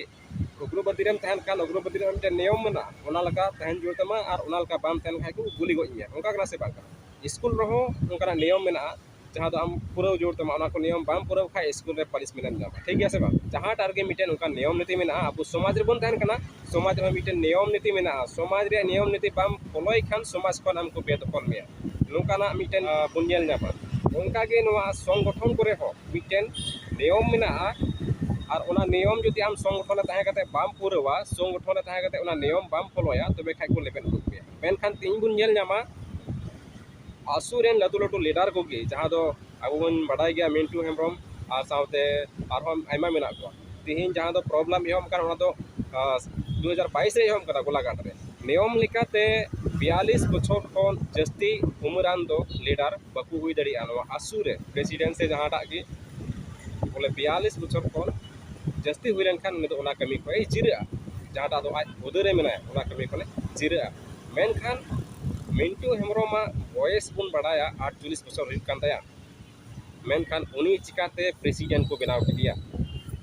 ᱩᱜᱽᱨᱚᱵᱟᱫᱤ ᱨᱮᱢ ᱛᱟᱦᱮᱱ ᱠᱷᱟᱱ ᱩᱜᱽᱨᱚᱵᱟᱫᱤ ᱨᱮ ᱢᱤᱫᱴᱮᱱ ᱱᱤᱭᱚᱢ ᱢᱮᱱᱟᱜᱼᱟ, ᱚᱱᱟ ᱞᱮᱠᱟ ᱛᱟᱦᱮᱱ ᱡᱟᱹᱨᱩᱲ ᱛᱟᱢᱟ, ᱟᱨ ᱚᱱᱟ ᱞᱮᱠᱟ ᱵᱟᱢ ᱛᱟᱦᱮᱱ ᱠᱷᱟᱡ ᱠᱚ ᱜᱩᱞᱤ ᱜᱚᱡ ᱢᱮᱭᱟ, ᱚᱱᱠᱟ ᱠᱟᱱᱟ ᱥᱮ ᱵᱟᱝ ᱠᱟᱱᱟ? ᱥᱠᱩᱞ ᱨᱮᱦᱚᱸ ᱚᱱᱠᱟᱱᱟᱜ ᱱᱤᱭᱚᱢ ᱢᱮᱱᱟᱜᱼᱟ, ᱡᱟᱦᱟᱸ ᱫᱚ ᱟᱢ ᱯᱩᱨᱟᱹᱣ ᱡᱟᱹᱨᱩᱲ ᱛᱟᱢᱟ, ᱚᱱᱟ ᱠᱚ ᱱᱤᱭᱚᱢ ᱵᱟᱢ ᱯᱩᱨᱟᱹᱣ ᱠᱷᱟᱡ ᱥᱠᱩᱞ ᱨᱮ ᱯᱟᱱᱤᱥᱢᱮᱱᱴ ᱮᱢ ᱧᱟᱢᱟ, ᱴᱷᱤᱠ ᱜᱮᱭᱟ ᱥᱮ ᱵᱟᱝ? ᱡᱟᱦᱟᱸᱴᱟᱜ ᱨᱮᱜᱮ ᱢᱤᱫᱴᱮᱱ ᱚᱱᱠᱟᱱ ᱱᱤᱭᱚᱢ ᱱᱤᱛᱤ ᱢᱮᱱᱟᱜᱼᱟ, ᱟᱵᱚ ᱥᱚᱢᱟᱡᱽ ᱨᱮᱵᱚᱱ ᱛᱟᱦᱮᱱ ᱠᱟᱱᱟ, ᱥᱚᱢᱟᱡᱽ ᱨᱮᱦᱚᱸ ᱢᱤᱫᱴᱮᱱ ᱱᱤᱭᱚᱢ ᱱᱤᱛᱤ ᱢᱮᱱᱟᱜᱼᱟ᱾ ᱥᱚᱢᱟᱡᱽ ᱨᱮᱭᱟᱜ ᱱᱤᱭᱚᱢ ᱱᱤᱛᱤ ᱵᱟᱢ ᱯᱷᱚᱞᱳᱭ ᱠᱷᱟᱱ ᱥᱚᱢᱟᱡᱽ ᱠᱷᱚᱱ ᱟᱢ ᱠᱚ ᱵᱮᱫᱚᱠᱷᱚᱞ ᱢᱮᱭᱟ, ᱱᱚᱝᱠᱟᱱᱟᱜ ᱢᱤᱫᱴᱮᱱ, ᱟᱸ, ᱵᱚᱱ ᱧᱮᱞ ᱧᱟᱢᱟ᱾ ᱚᱱᱠᱟᱜᱮ ᱱᱚᱣᱟ ᱥᱚᱝᱜᱚᱴᱷᱚᱱ ᱠᱚᱨᱮ ᱦᱚᱸ ᱢᱤᱫᱴᱮᱱ ᱱᱤᱭᱚᱢ ᱢᱮᱱᱟᱜᱼᱟ, ᱟᱨ ᱚᱱᱟ ᱱᱤᱭᱚᱢ ᱡᱩᱫᱤ ᱟᱢ ᱥᱚᱝᱜᱚᱴᱷᱚᱱ ᱨᱮ ᱛᱟᱦᱮᱸ ᱠᱟᱛᱮ ᱵᱟᱢ ᱯᱩᱨᱟᱹᱣᱟ, ᱥᱚᱝᱜᱚᱴᱷᱚᱱ ᱨᱮ ᱛᱟᱦᱮᱸ ᱠᱟᱛᱮ ᱚᱱᱟ ᱱᱤᱭᱚᱢ ᱵᱟᱢ ᱯᱷᱚᱞᱳᱭᱟ, ᱛᱚᱵᱮ ᱠᱷᱟᱡ ᱠᱚ ᱞᱮᱵᱮᱫ ᱩᱰᱩᱠ ᱢᱮᱭᱟ᱾ ᱢᱮᱱᱠᱷᱟᱱ ᱛᱮᱦᱮᱧ ᱵᱚᱱ ᱧᱮᱞ ᱧᱟᱢᱟ, ᱟᱥᱩ ᱨᱮᱱ ᱞᱟᱹᱴᱩ ᱞᱟᱹᱴᱩ ᱞᱤᱰᱟᱨ ᱠᱚᱜᱮ, ᱡᱟᱦᱟᱸ ᱫᱚ ᱟᱵᱚ ᱵᱚᱱ ᱵᱟᱰᱟᱭ ᱜᱮᱭᱟ, ᱢᱤᱱᱴᱩ ᱦᱮᱢᱵᱨᱚᱢ ᱟᱨ ᱥᱟᱶᱛᱮ ᱟᱨᱦᱚᱸ ᱟᱭᱢᱟ ᱢᱮᱱᱟᱜ ᱠᱚᱣᱟ᱾ ᱛᱮᱦᱮᱧ ᱡᱟᱦᱟᱸ ᱫᱚ ᱯᱨᱚᱵᱞᱮᱢ ᱮᱦᱚᱵ ᱟᱠᱟᱱᱟ, ᱚᱱᱟ ᱫᱚ ᱫᱩ ᱦᱟᱡᱟᱨ ᱵᱟᱭᱤᱥ ᱨᱮ ᱮᱦᱚᱵ ᱟᱠᱟᱱᱟ ᱜᱳᱞᱟᱜᱷᱟᱴ ᱨᱮ᱾ ᱱᱤᱭᱚᱢ ᱞᱮᱠᱟᱛᱮ ᱵᱤᱭᱟᱞᱤᱥ ᱵᱚᱪᱷᱚᱨ ᱠᱷᱚᱱ ᱡᱟᱹᱥᱛᱤ ᱩᱢᱮᱨᱟᱱ ᱫᱚ ᱞᱤᱰᱟᱨ ᱵᱟᱠᱚ ᱦᱩᱭ ᱫᱟᱲᱮᱭᱟᱜᱼᱟ ᱱᱚᱣᱟ ᱟᱥᱩ ᱨᱮ, ᱯᱨᱮᱥᱤᱰᱮᱱᱴ ᱥᱮ ᱡᱟᱦᱟᱸᱴᱟᱜ ᱜᱮ᱾ ᱵᱚᱞᱮ ᱵᱤᱭᱟᱞᱤᱥ ᱵᱚᱪᱷᱚᱨ ᱠᱷᱚᱱ ᱡᱟᱹᱥᱛᱤ ᱦᱩᱭ ᱞᱮᱱᱠᱷᱟᱱ ᱩᱱᱤ ᱫᱚ ᱚᱱᱟ ᱠᱟᱹᱢᱤ ᱠᱷᱚᱱ ᱮ ᱡᱤᱨᱟᱹᱜᱼᱟ᱾ ᱡᱟᱦᱟᱸᱴᱟᱜ ᱫᱚ ᱟᱡ ᱦᱩᱫᱟᱹ ᱨᱮ ᱢᱮᱱᱟᱭᱟ, ᱚᱱᱟ ᱠᱟᱹᱢᱤ ᱠᱷᱚᱱᱮ ᱡᱤᱨᱟᱹᱜᱼᱟ᱾ ᱢᱮᱱᱠᱷᱟᱱ ᱢᱤᱱᱴᱩ ᱦᱮᱢᱵᱨᱚᱢᱟᱜ ᱵᱚᱭᱮᱥ ᱵᱚᱱ ᱵᱟᱲᱟᱭᱟ ᱟᱴᱪᱚᱞᱞᱤᱥ ᱵᱚᱪᱷᱚᱨ ᱦᱩᱭᱩᱜ ᱠᱟᱱ ᱛᱟᱭᱟ᱾ ᱢᱮᱱᱠᱷᱟᱱ ᱩᱱᱤ ᱪᱤᱠᱟᱛᱮ ᱯᱨᱮᱥᱤᱰᱮᱱᱴ ᱠᱚ ᱵᱮᱱᱟᱣ ᱠᱮᱫᱮᱭᱟ?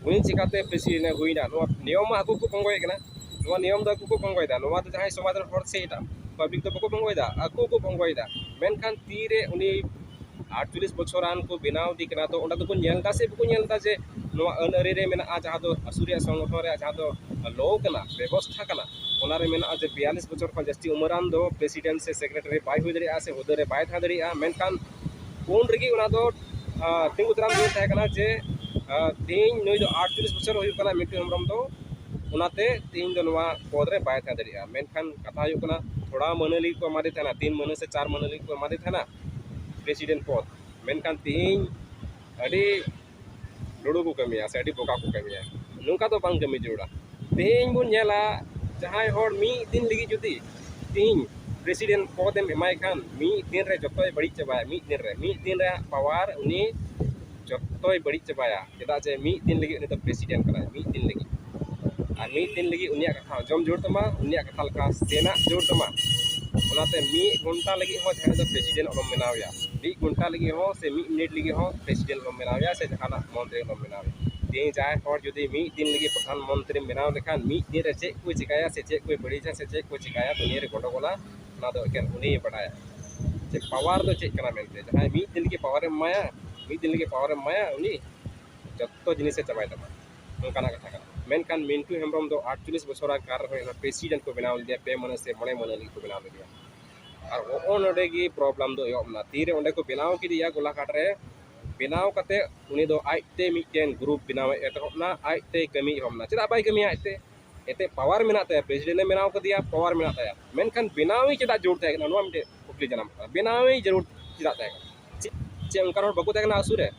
ᱩᱱᱤ ᱪᱤᱠᱟᱛᱮ ᱯᱨᱮᱥᱤᱰᱮᱱᱴ ᱮ ᱦᱩᱭᱱᱟ? ᱱᱚᱣᱟ ᱱᱤᱭᱚᱢ ᱢᱟ ᱟᱠᱚ ᱠᱚ ᱵᱷᱚᱝᱜᱚᱭᱮᱫ ᱠᱟᱱᱟ᱾ ᱱᱚᱣᱟ ᱱᱤᱭᱚᱢ ᱫᱚ ᱟᱠᱚ ᱠᱚ ᱵᱷᱚᱝᱜᱚᱭᱮᱫᱟ᱾ ᱱᱚᱣᱟ ᱫᱚ ᱡᱟᱦᱟᱸᱭ ᱥᱚᱢᱟᱡᱽ ᱨᱮᱱ ᱦᱚᱲ ᱥᱮ ᱮᱴᱟᱜ ᱯᱟᱵᱽᱞᱤᱠ ᱫᱚ ᱵᱟᱠᱚ ᱵᱷᱚᱝᱜᱚᱭᱮᱫᱟ, ᱟᱠᱚ ᱠᱚ ᱵᱷᱚᱝᱜᱚᱭᱮᱫᱟ᱾ ᱢᱮᱱᱠᱷᱟᱱ ᱛᱤᱨᱮ ᱩᱱᱤ ᱟᱴᱪᱚᱞᱞᱤᱥ ᱵᱚᱪᱷᱚᱨᱟᱱ ᱠᱚ ᱵᱮᱱᱟᱣ ᱮᱫᱮ ᱠᱟᱱᱟ, ᱛᱚ ᱚᱸᱰᱮ ᱫᱚᱠᱚ ᱧᱮᱞ ᱮᱫᱟ ᱥᱮ ᱵᱟᱠᱚ ᱧᱮᱞ ᱮᱫᱟ ᱡᱮ ᱱᱚᱣᱟ ᱟᱹᱱ ᱟᱹᱨᱤ ᱨᱮ ᱢᱮᱱᱟᱜᱼᱟ, ᱡᱟᱦᱟᱸ ᱫᱚ ᱟᱥᱩ ᱨᱮᱭᱟᱜ ᱥᱚᱝᱜᱚᱴᱷᱚᱱ ᱨᱮᱭᱟᱜ ᱡᱟᱦᱟᱸ ᱫᱚ ᱞᱚ ᱠᱟᱱᱟ, ᱵᱮᱵᱚᱥᱛᱷᱟ ᱠᱟᱱᱟ, ᱚᱱᱟ ᱨᱮ ᱢᱮᱱᱟᱜᱼᱟ ᱡᱮ ᱵᱤᱭᱟᱞᱤᱥ ᱵᱚᱪᱷᱚᱨ ᱠᱷᱚᱱ ᱡᱟᱹᱥᱛᱤ ᱩᱢᱮᱨᱟᱱ ᱫᱚ ᱯᱨᱮᱥᱤᱰᱮᱱᱴ ᱥᱮ ᱥᱮᱠᱨᱮᱴᱟᱨᱤ ᱵᱟᱭ ᱦᱩᱭ ᱫᱟᱲᱮᱭᱟᱜᱼᱟ ᱥᱮ ᱦᱩᱫᱟᱹ ᱨᱮ ᱵᱟᱭ ᱛᱟᱦᱮᱸ ᱫᱟᱲᱮᱭᱟᱜᱼᱟ᱾ ᱢᱮᱱᱠᱷᱟᱱ ᱩᱱ ᱨᱮᱜᱮ ᱚᱱᱟ ᱫᱚ, ᱟᱸ, ᱛᱤᱸᱜᱩ ᱫᱟᱨᱟᱢ ᱫᱤᱱ ᱛᱟᱦᱮᱸ ᱠᱟᱱᱟ ᱡᱮ, ᱟᱸ, ᱛᱮᱦᱮᱧ ᱱᱩᱭ ᱫᱚ ᱟᱴᱪᱚᱞᱞᱤᱥ ᱵᱚᱪᱷᱚᱨ ᱦᱩᱭᱩᱜ ᱠᱟᱱᱟ ᱢᱤᱱᱴᱩ ᱦᱮᱢᱵᱨᱚᱢ ᱫᱚ, ᱚᱱᱟᱛᱮ ᱛᱮᱦᱮᱧ ᱫᱚ ᱱᱚᱣᱟ ᱯᱚᱫᱽ ᱨᱮ ᱵᱟᱭ ᱛᱟᱦᱮᱸ ᱫᱟᱲᱮᱭᱟᱜᱼᱟ᱾ ᱢᱮᱱᱠᱷᱟᱱ ᱠᱟᱛᱷᱟ ᱦᱩᱭᱩᱜ ᱠᱟᱱᱟ, ᱛᱷᱚᱲᱟ ᱢᱟᱹᱱᱟᱹ ᱞᱟᱹᱜᱤᱫ ᱠᱚ ᱮᱢᱟᱫᱮ ᱛᱟᱦᱮᱱᱟ, ᱛᱤᱱ ᱢᱟᱹᱱᱟᱹ ᱥᱮ ᱪᱟᱨ ᱢᱟᱹᱱᱟᱹ ᱞᱟᱹᱜᱤᱫ ᱠᱚ ᱮᱢᱟᱫᱮ ᱛᱟᱦᱮᱱᱟ ᱯᱨᱮᱥᱤᱰᱮᱱᱴ ᱯᱚᱫᱽ᱾ ᱢᱮᱱᱠᱷᱟᱱ ᱛᱮᱦᱮᱧ ᱟᱹᱰᱤ ᱞᱩᱲᱩ ᱠᱚ ᱠᱟᱹᱢᱤᱭᱟ ᱥᱮ ᱟᱹᱰᱤ ᱵᱚᱠᱟ ᱠᱚ ᱠᱟᱹᱢᱤᱭᱟ᱾ ᱱᱚᱝᱠᱟ ᱫᱚ ᱵᱟᱝ ᱠᱟᱹᱢᱤ ᱡᱟᱹᱨᱩᱲᱟ᱾ ᱛᱮᱦᱮᱧ ᱵᱚᱱ ᱧᱮᱞᱟ, ᱡᱟᱦᱟᱸᱭ ᱦᱚᱲ ᱢᱤᱫ ᱫᱤᱱ ᱞᱟᱹᱜᱤᱫ ᱡᱩᱫᱤ ᱛᱮᱦᱮᱧ ᱯᱨᱮᱥᱤᱰᱮᱱᱴ ᱯᱚᱫᱽ ᱮᱢ ᱮᱢᱟᱭ ᱠᱷᱟᱱ, ᱢᱤᱫ ᱫᱤᱱ ᱨᱮ ᱡᱚᱛᱚᱭ ᱵᱟᱹᱲᱤᱡ ᱪᱟᱵᱟᱭᱟ᱾ ᱢᱤᱫ ᱫᱤᱱ ᱨᱮ, ᱢᱤᱫ ᱫᱤᱱ ᱨᱮᱭᱟᱜ ᱯᱟᱣᱟᱨ ᱩᱱᱤ ᱡᱚᱛᱚᱭ ᱵᱟᱹᱲᱤᱡ ᱪᱟᱵᱟᱭᱟ᱾ ᱪᱮᱫᱟᱜ ᱡᱮ ᱢᱤᱫ ᱫᱤᱱ ᱞᱟᱹᱜᱤᱫ ᱩᱱᱤ ᱫᱚ ᱯᱨᱮᱥᱤᱰᱮᱱᱴ ᱠᱟᱱᱟᱭ, ᱢᱤᱫ ᱫᱤᱱ ᱞᱟᱹᱜᱤᱫ᱾ ᱟᱨ ᱢᱤᱫ ᱫᱤᱱ ᱞᱟᱹᱜᱤᱫ ᱩᱱᱤᱭᱟᱜ ᱠᱟᱛᱷᱟ ᱟᱸᱡᱚᱢ ᱡᱟᱹᱨᱩᱲ ᱛᱟᱢᱟ, ᱩᱱᱤᱭᱟᱜ ᱠᱟᱛᱷᱟ ᱞᱮᱠᱟ ᱥᱮᱱᱟᱜ ᱡᱟᱹᱨᱩᱲ ᱛᱟᱢᱟ᱾ ᱚᱱᱟᱛᱮ ᱢᱤᱫ ᱜᱷᱚᱱᱴᱟ ᱞᱟᱹᱜᱤᱫ ᱦᱚᱸ ᱡᱟᱦᱟᱸᱭ ᱫᱚ ᱯᱨᱮᱥᱤᱰᱮᱱᱴ ᱟᱞᱚᱢ ᱵᱮᱱᱟᱣᱮᱭᱟ, ᱢᱤᱫ ᱜᱷᱚᱱᱴᱟ ᱞᱟᱹᱜᱤᱫ ᱦᱚᱸ ᱥᱮ ᱢᱤᱫ ᱢᱤᱱᱤᱴ ᱞᱟᱹᱜᱤᱫ ᱦᱚᱸ ᱯᱨᱮᱥᱤᱰᱮᱱᱴ ᱟᱞᱚᱢ ᱵᱮᱱᱟᱣᱮᱭᱟ ᱥᱮ ᱡᱟᱦᱟᱱᱟᱜ ᱢᱚᱱᱛᱨᱤ ᱟᱞᱚᱢ ᱵᱮᱱᱟᱣᱮᱭᱟ᱾ ᱛᱮᱦᱮᱧ ᱡᱟᱦᱟᱸᱭ ᱦᱚᱲ ᱡᱩᱫᱤ ᱢᱤᱫ ᱫᱤᱱ ᱞᱟᱹᱜᱤᱫ ᱯᱨᱚᱫᱷᱟᱱ ᱢᱚᱱᱛᱨᱤᱢ ᱵᱮᱱᱟᱣ ᱞᱮᱠᱷᱟᱱ, ᱢᱤᱫ ᱫᱤᱱ ᱨᱮ ᱪᱮᱫ ᱠᱚᱭ ᱪᱤᱠᱟᱹᱭᱟ ᱥᱮ ᱪᱮᱫ ᱠᱚᱭ ᱵᱟᱹᱲᱤᱡᱟ ᱥᱮ ᱪᱮᱫ ᱠᱚᱭ ᱪᱤᱠᱟᱹᱭᱟ, ᱫᱩᱱᱤᱭᱟᱹ ᱨᱮ ᱜᱚᱸᱰᱚᱜᱚᱞᱟ, ᱚᱱᱟ ᱫᱚ ᱮᱠᱮᱱ ᱩᱱᱤᱭᱮ ᱵᱟᱰᱟᱭᱟ᱾ ᱡᱮ ᱯᱟᱣᱟᱨ ᱫᱚ ᱪᱮᱫ ᱠᱟᱱᱟ ᱢᱮᱱᱛᱮ, ᱡᱟᱦᱟᱸᱭ ᱢᱤᱫ ᱫᱤᱱ ᱞᱟᱹᱜᱤᱫ ᱯᱟᱣᱟᱨᱮᱢ ᱮᱢᱟᱭᱟ, ᱢᱤᱫ ᱫᱤᱱ ᱞᱟᱹᱜᱤᱫ ᱯᱟᱣᱟᱨᱮᱢ ᱮᱢᱟᱭᱟ, ᱩᱱᱤ ᱡᱚᱛᱚ ᱡᱤᱱᱤᱥᱮ ᱪᱟᱵᱟᱭ ᱛᱟᱢᱟ᱾ ᱱᱚᱝᱠᱟᱱᱟᱜ ᱠᱟᱛᱷᱟ ᱠᱟᱱᱟ᱾ ᱢᱮᱱᱠᱷᱟᱱ ᱢᱤᱱᱴᱩ ᱦᱮᱢᱵᱨᱚᱢ ᱫᱚ ᱟᱴᱪᱚᱞᱞᱤᱥ ᱵᱚᱪᱷᱚᱨᱟᱱ ᱠᱟᱞ ᱨᱮᱦᱚᱸ ᱯᱨᱮᱥᱤᱰᱮᱱᱴ ᱠᱚ ᱵᱮᱱᱟᱣ ᱞᱮᱫᱮᱭᱟ, ᱯᱮ ᱢᱟᱹᱱᱟᱹ ᱥᱮ ᱢᱚᱬᱮ ᱢᱟᱹᱱᱟᱹ ᱞᱟᱹᱜᱤᱫ ᱠᱚ ᱵᱮᱱᱟᱣ ᱞᱮᱫᱮᱭᱟ᱾ ᱟᱨ ᱦᱚᱸᱜᱼᱚ ᱱᱚᱰᱮ ᱜᱮ ᱯᱨᱚᱵᱞᱮᱢ ᱫᱚ ᱮᱦᱚᱵ ᱮᱱᱟ᱾ ᱛᱤᱨᱮ ᱚᱸᱰᱮ ᱠᱚ ᱵᱮᱱᱟᱣ ᱠᱮᱫᱮᱭᱟ ᱜᱳᱞᱟᱜᱷᱟᱴ ᱨᱮ, ᱵᱮᱱᱟᱣ ᱠᱟᱛᱮ ᱩᱱᱤ ᱫᱚ ᱟᱡᱛᱮ ᱢᱤᱫᱴᱮᱱ ᱜᱨᱩᱯ ᱵᱮᱱᱟᱣ ᱮ ᱮᱛᱚᱦᱚᱵ ᱮᱱᱟ, ᱟᱡᱛᱮ ᱠᱟᱹᱢᱤ ᱮᱦᱚᱵ ᱮᱱᱟ᱾ ᱪᱮᱫᱟᱜ ᱵᱟᱭ ᱠᱟᱹᱢᱤᱭᱟ ᱟᱡᱛᱮ? ᱮᱱᱛᱮᱫ ᱯᱟᱣᱟᱨ ᱢᱮᱱᱟᱜ ᱛᱟᱭᱟ, ᱯᱨᱮᱥᱤᱰᱮᱱᱴ ᱮ ᱵᱮᱱᱟᱣ ᱠᱟᱫᱮᱭᱟ, ᱯᱟᱣᱟᱨ ᱢᱮᱱᱟᱜ ᱛᱟᱭᱟ, ᱢᱮᱱᱠᱷᱟᱱ ᱵᱮᱱᱟᱣᱤᱡ ᱪᱮᱫᱟᱜ ᱡᱟᱹᱨᱩᱲ ᱛᱟᱦᱮᱸ ᱠᱟᱱᱟ, ᱱᱚᱣᱟ ᱢᱤᱫᱴᱮᱱ ᱠᱩᱠᱞᱤ ᱡᱟᱱᱟᱢᱚᱜ ᱠᱟᱱᱟ᱾ ᱵᱮᱱᱟᱣᱤᱡ ᱡᱟᱹᱨᱩᱲ ᱪᱮᱫᱟᱜ ᱛᱟᱦᱮᱸ ᱠᱟᱱᱟ? ᱪᱮᱫ, ᱪᱮᱫ ᱚᱱᱠᱟᱱ ᱦᱚᱲ ᱵᱟᱠᱚ ᱛᱟᱦᱮᱸ ᱠᱟᱱᱟ ᱟᱥᱩ ᱨᱮ?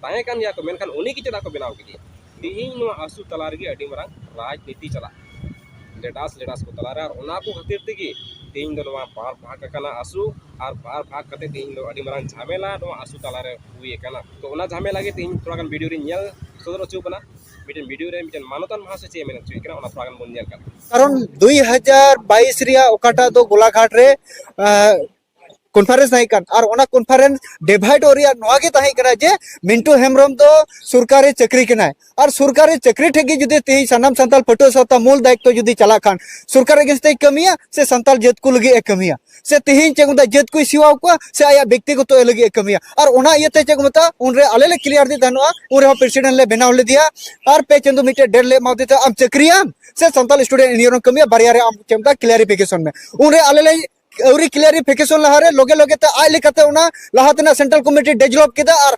ᱛᱟᱦᱮᱸ ᱠᱟᱱ ᱜᱮᱭᱟ ᱠᱚ, ᱢᱮᱱᱠᱷᱟᱱ ᱩᱱᱤ ᱜᱮ ᱪᱮᱫᱟᱜ ᱠᱚ ᱵᱮᱱᱟᱣ ᱠᱮᱫᱮᱭᱟ? ᱛᱮᱦᱮᱧ ᱱᱚᱣᱟ ᱟᱥᱩ ᱛᱟᱞᱟ ᱨᱮᱜᱮ ᱟᱹᱰᱤ ᱢᱟᱨᱟᱝ ᱨᱟᱡᱽᱱᱤᱛᱤ ᱪᱟᱞᱟᱜ ᱠᱟᱱᱟ, ᱞᱮᱰᱟᱥ ᱞᱮᱰᱟᱥ ᱠᱚ ᱛᱟᱞᱟᱨᱮ᱾ ᱟᱨ ᱚᱱᱟ ᱠᱚ ᱠᱷᱟᱹᱛᱤᱨ ᱛᱮᱜᱮ ᱛᱮᱦᱮᱧ ᱫᱚ ᱱᱚᱣᱟ ᱵᱟᱨ ᱵᱷᱟᱜᱽ ᱟᱠᱟᱱᱟ ᱟᱥᱩ, ᱟᱨ ᱵᱟᱨ ᱵᱷᱟᱜᱽ ᱠᱟᱛᱮ ᱛᱮᱦᱮᱧ ᱫᱚ ᱟᱹᱰᱤ ᱢᱟᱨᱟᱝ ᱡᱷᱟᱢᱮᱞᱟ ᱱᱚᱣᱟ ᱟᱥᱩ ᱛᱟᱞᱟᱨᱮ ᱦᱩᱭ ᱟᱠᱟᱱᱟ᱾ ᱛᱚ, ᱚᱱᱟ ᱡᱷᱟᱢᱮᱞᱟ ᱜᱮ ᱛᱮᱦᱮᱧ ᱛᱷᱚᱲᱟ ᱜᱟᱱ ᱵᱷᱤᱰᱤᱭᱳ ᱨᱤᱧ ᱧᱮᱞ ᱥᱚᱫᱚᱨ ᱦᱚᱪᱚ ᱠᱟᱱᱟ᱾ ᱢᱤᱫᱴᱮᱱ ᱵᱷᱤᱰᱤᱭᱳ ᱨᱮ ᱢᱤᱫᱴᱮᱱ ᱢᱟᱱᱚᱛᱟᱱ ᱢᱟᱦᱟᱥᱚᱭ ᱪᱮᱫ ᱮ ᱢᱮᱱ ᱦᱚᱪᱚᱭᱮᱫ ᱠᱟᱱᱟ, ᱚᱱᱟ ᱛᱷᱚᱲᱟ ᱜᱟᱱ ᱵᱚᱱ ᱧᱮᱞ ᱠᱟᱜ ᱞᱮᱜᱮ᱾ ᱠᱟᱨᱚᱱ ᱫᱩᱭ ᱦᱟᱡᱟᱨ ᱵᱟᱭᱤᱥ ᱨᱮᱭᱟᱜ ᱚᱠᱟᱴᱟᱜ ᱫᱚ ᱜᱳᱞᱟᱜᱷᱟᱴ ᱨᱮ, ᱟᱸ, ᱠᱚᱱᱯᱷᱟᱨᱮᱱᱥ ᱛᱟᱦᱮᱸ ᱠᱟᱱ, ᱟᱨ ᱚᱱᱟ ᱠᱚᱱᱯᱷᱟᱨᱮᱱᱥ ᱰᱤᱵᱷᱟᱭᱤᱰᱚᱜ ᱨᱮᱭᱟᱜ ᱱᱚᱣᱟ ᱜᱮ ᱛᱟᱦᱮᱸ ᱠᱟᱱᱟ ᱡᱮ ᱢᱤᱱᱴᱩ ᱦᱮᱢᱵᱨᱚᱢ ᱫᱚ ᱥᱚᱨᱠᱟᱨᱤ ᱪᱟᱹᱠᱨᱤ ᱠᱟᱱᱟᱭ, ᱟᱨ ᱥᱚᱨᱠᱟᱨᱤ ᱪᱟᱹᱠᱨᱤ ᱴᱷᱮᱡ ᱜᱮ ᱡᱩᱫᱤ ᱛᱮᱦᱮᱧ ᱥᱟᱱᱟᱢ ᱥᱟᱱᱛᱟᱲ ᱯᱟᱹᱴᱷᱩᱣᱟᱹ ᱥᱟᱶᱛᱟ ᱢᱩᱞ ᱫᱟᱭᱤᱛᱛᱚ ᱡᱩᱫᱤ ᱪᱟᱞᱟᱜ ᱠᱷᱟᱱ, ᱥᱚᱨᱠᱟᱨ against ᱛᱮᱭ ᱠᱟᱹᱢᱤᱭᱟ ᱥᱮ ᱥᱟᱱᱛᱟᱲ ᱡᱟᱹᱛ ᱠᱚ ᱞᱟᱹᱜᱤᱫ ᱮ ᱠᱟᱹᱢᱤᱭᱟ, ᱥᱮ ᱛᱮᱦᱮᱧ ᱪᱮᱫ ᱠᱚ ᱢᱮᱛᱟᱜᱼᱟ, ᱡᱟᱹᱛ ᱠᱚᱭ ᱥᱮᱣᱟᱣ ᱠᱚᱣᱟ ᱥᱮ ᱟᱭᱟᱜ ᱵᱮᱠᱛᱤᱜᱚᱛᱚ ᱞᱟᱹᱜᱤᱫ ᱮ ᱠᱟᱹᱢᱤᱭᱟ? ᱟᱨ ᱚᱱᱟ ᱤᱭᱟᱹᱛᱮ ᱪᱮᱫ ᱠᱚ ᱢᱮᱛᱟᱜᱼᱟ, ᱩᱱᱨᱮ ᱟᱞᱮ ᱞᱮ ᱠᱞᱤᱭᱟᱨ ᱫᱤ ᱛᱟᱦᱮᱱᱚᱜᱼᱟ, ᱩᱱ ᱨᱮᱦᱚᱸ ᱯᱨᱮᱥᱤᱰᱮᱱᱴ ᱞᱮ ᱵᱮᱱᱟᱣ ᱞᱮᱫᱮᱭᱟ, ᱟᱨ ᱯᱮ ᱪᱟᱸᱫᱳ ᱢᱤᱫᱴᱮᱡ ᱰᱮᱴ ᱞᱮ ᱮᱢᱟ ᱫᱮ ᱛᱟᱦᱮᱸᱫ, ᱟᱢ ᱪᱟᱹᱠᱨᱤᱭᱟᱢ ᱥᱮ ᱥᱟᱱᱛᱟᱲ ᱥᱴᱩᱰᱮᱱᱴ ᱤᱭᱩᱱᱤᱭᱚᱱ ᱠᱟᱹᱢᱤᱭᱟ, ᱵᱟᱨᱭᱟ ᱨᱮ ᱟᱢ ᱪᱮᱫ ᱢᱮᱛᱟᱜᱼᱟ, ᱠᱞᱤᱭᱟᱨᱤᱯᱷᱤᱠᱮᱥᱚᱱ ᱢᱮ᱾ ᱩᱱᱨᱮ ᱟᱞᱮ ᱞᱮ ᱟᱹᱣᱨᱤ ᱠᱞᱤᱭᱟᱨᱤᱯᱷᱤᱠᱮᱥᱚᱱ ᱞᱟᱦᱟᱨᱮ ᱞᱚᱜᱮ ᱞᱚᱜᱮ ᱛᱮ ᱟᱡ ᱞᱮᱠᱟᱛᱮ ᱚᱱᱟ ᱞᱟᱦᱟ ᱛᱮᱱᱟᱜ ᱥᱮᱱᱴᱨᱟᱞ ᱠᱚᱢᱤᱴᱤ ᱰᱮᱵᱷᱞᱚᱯ ᱠᱮᱫᱟ, ᱟᱨ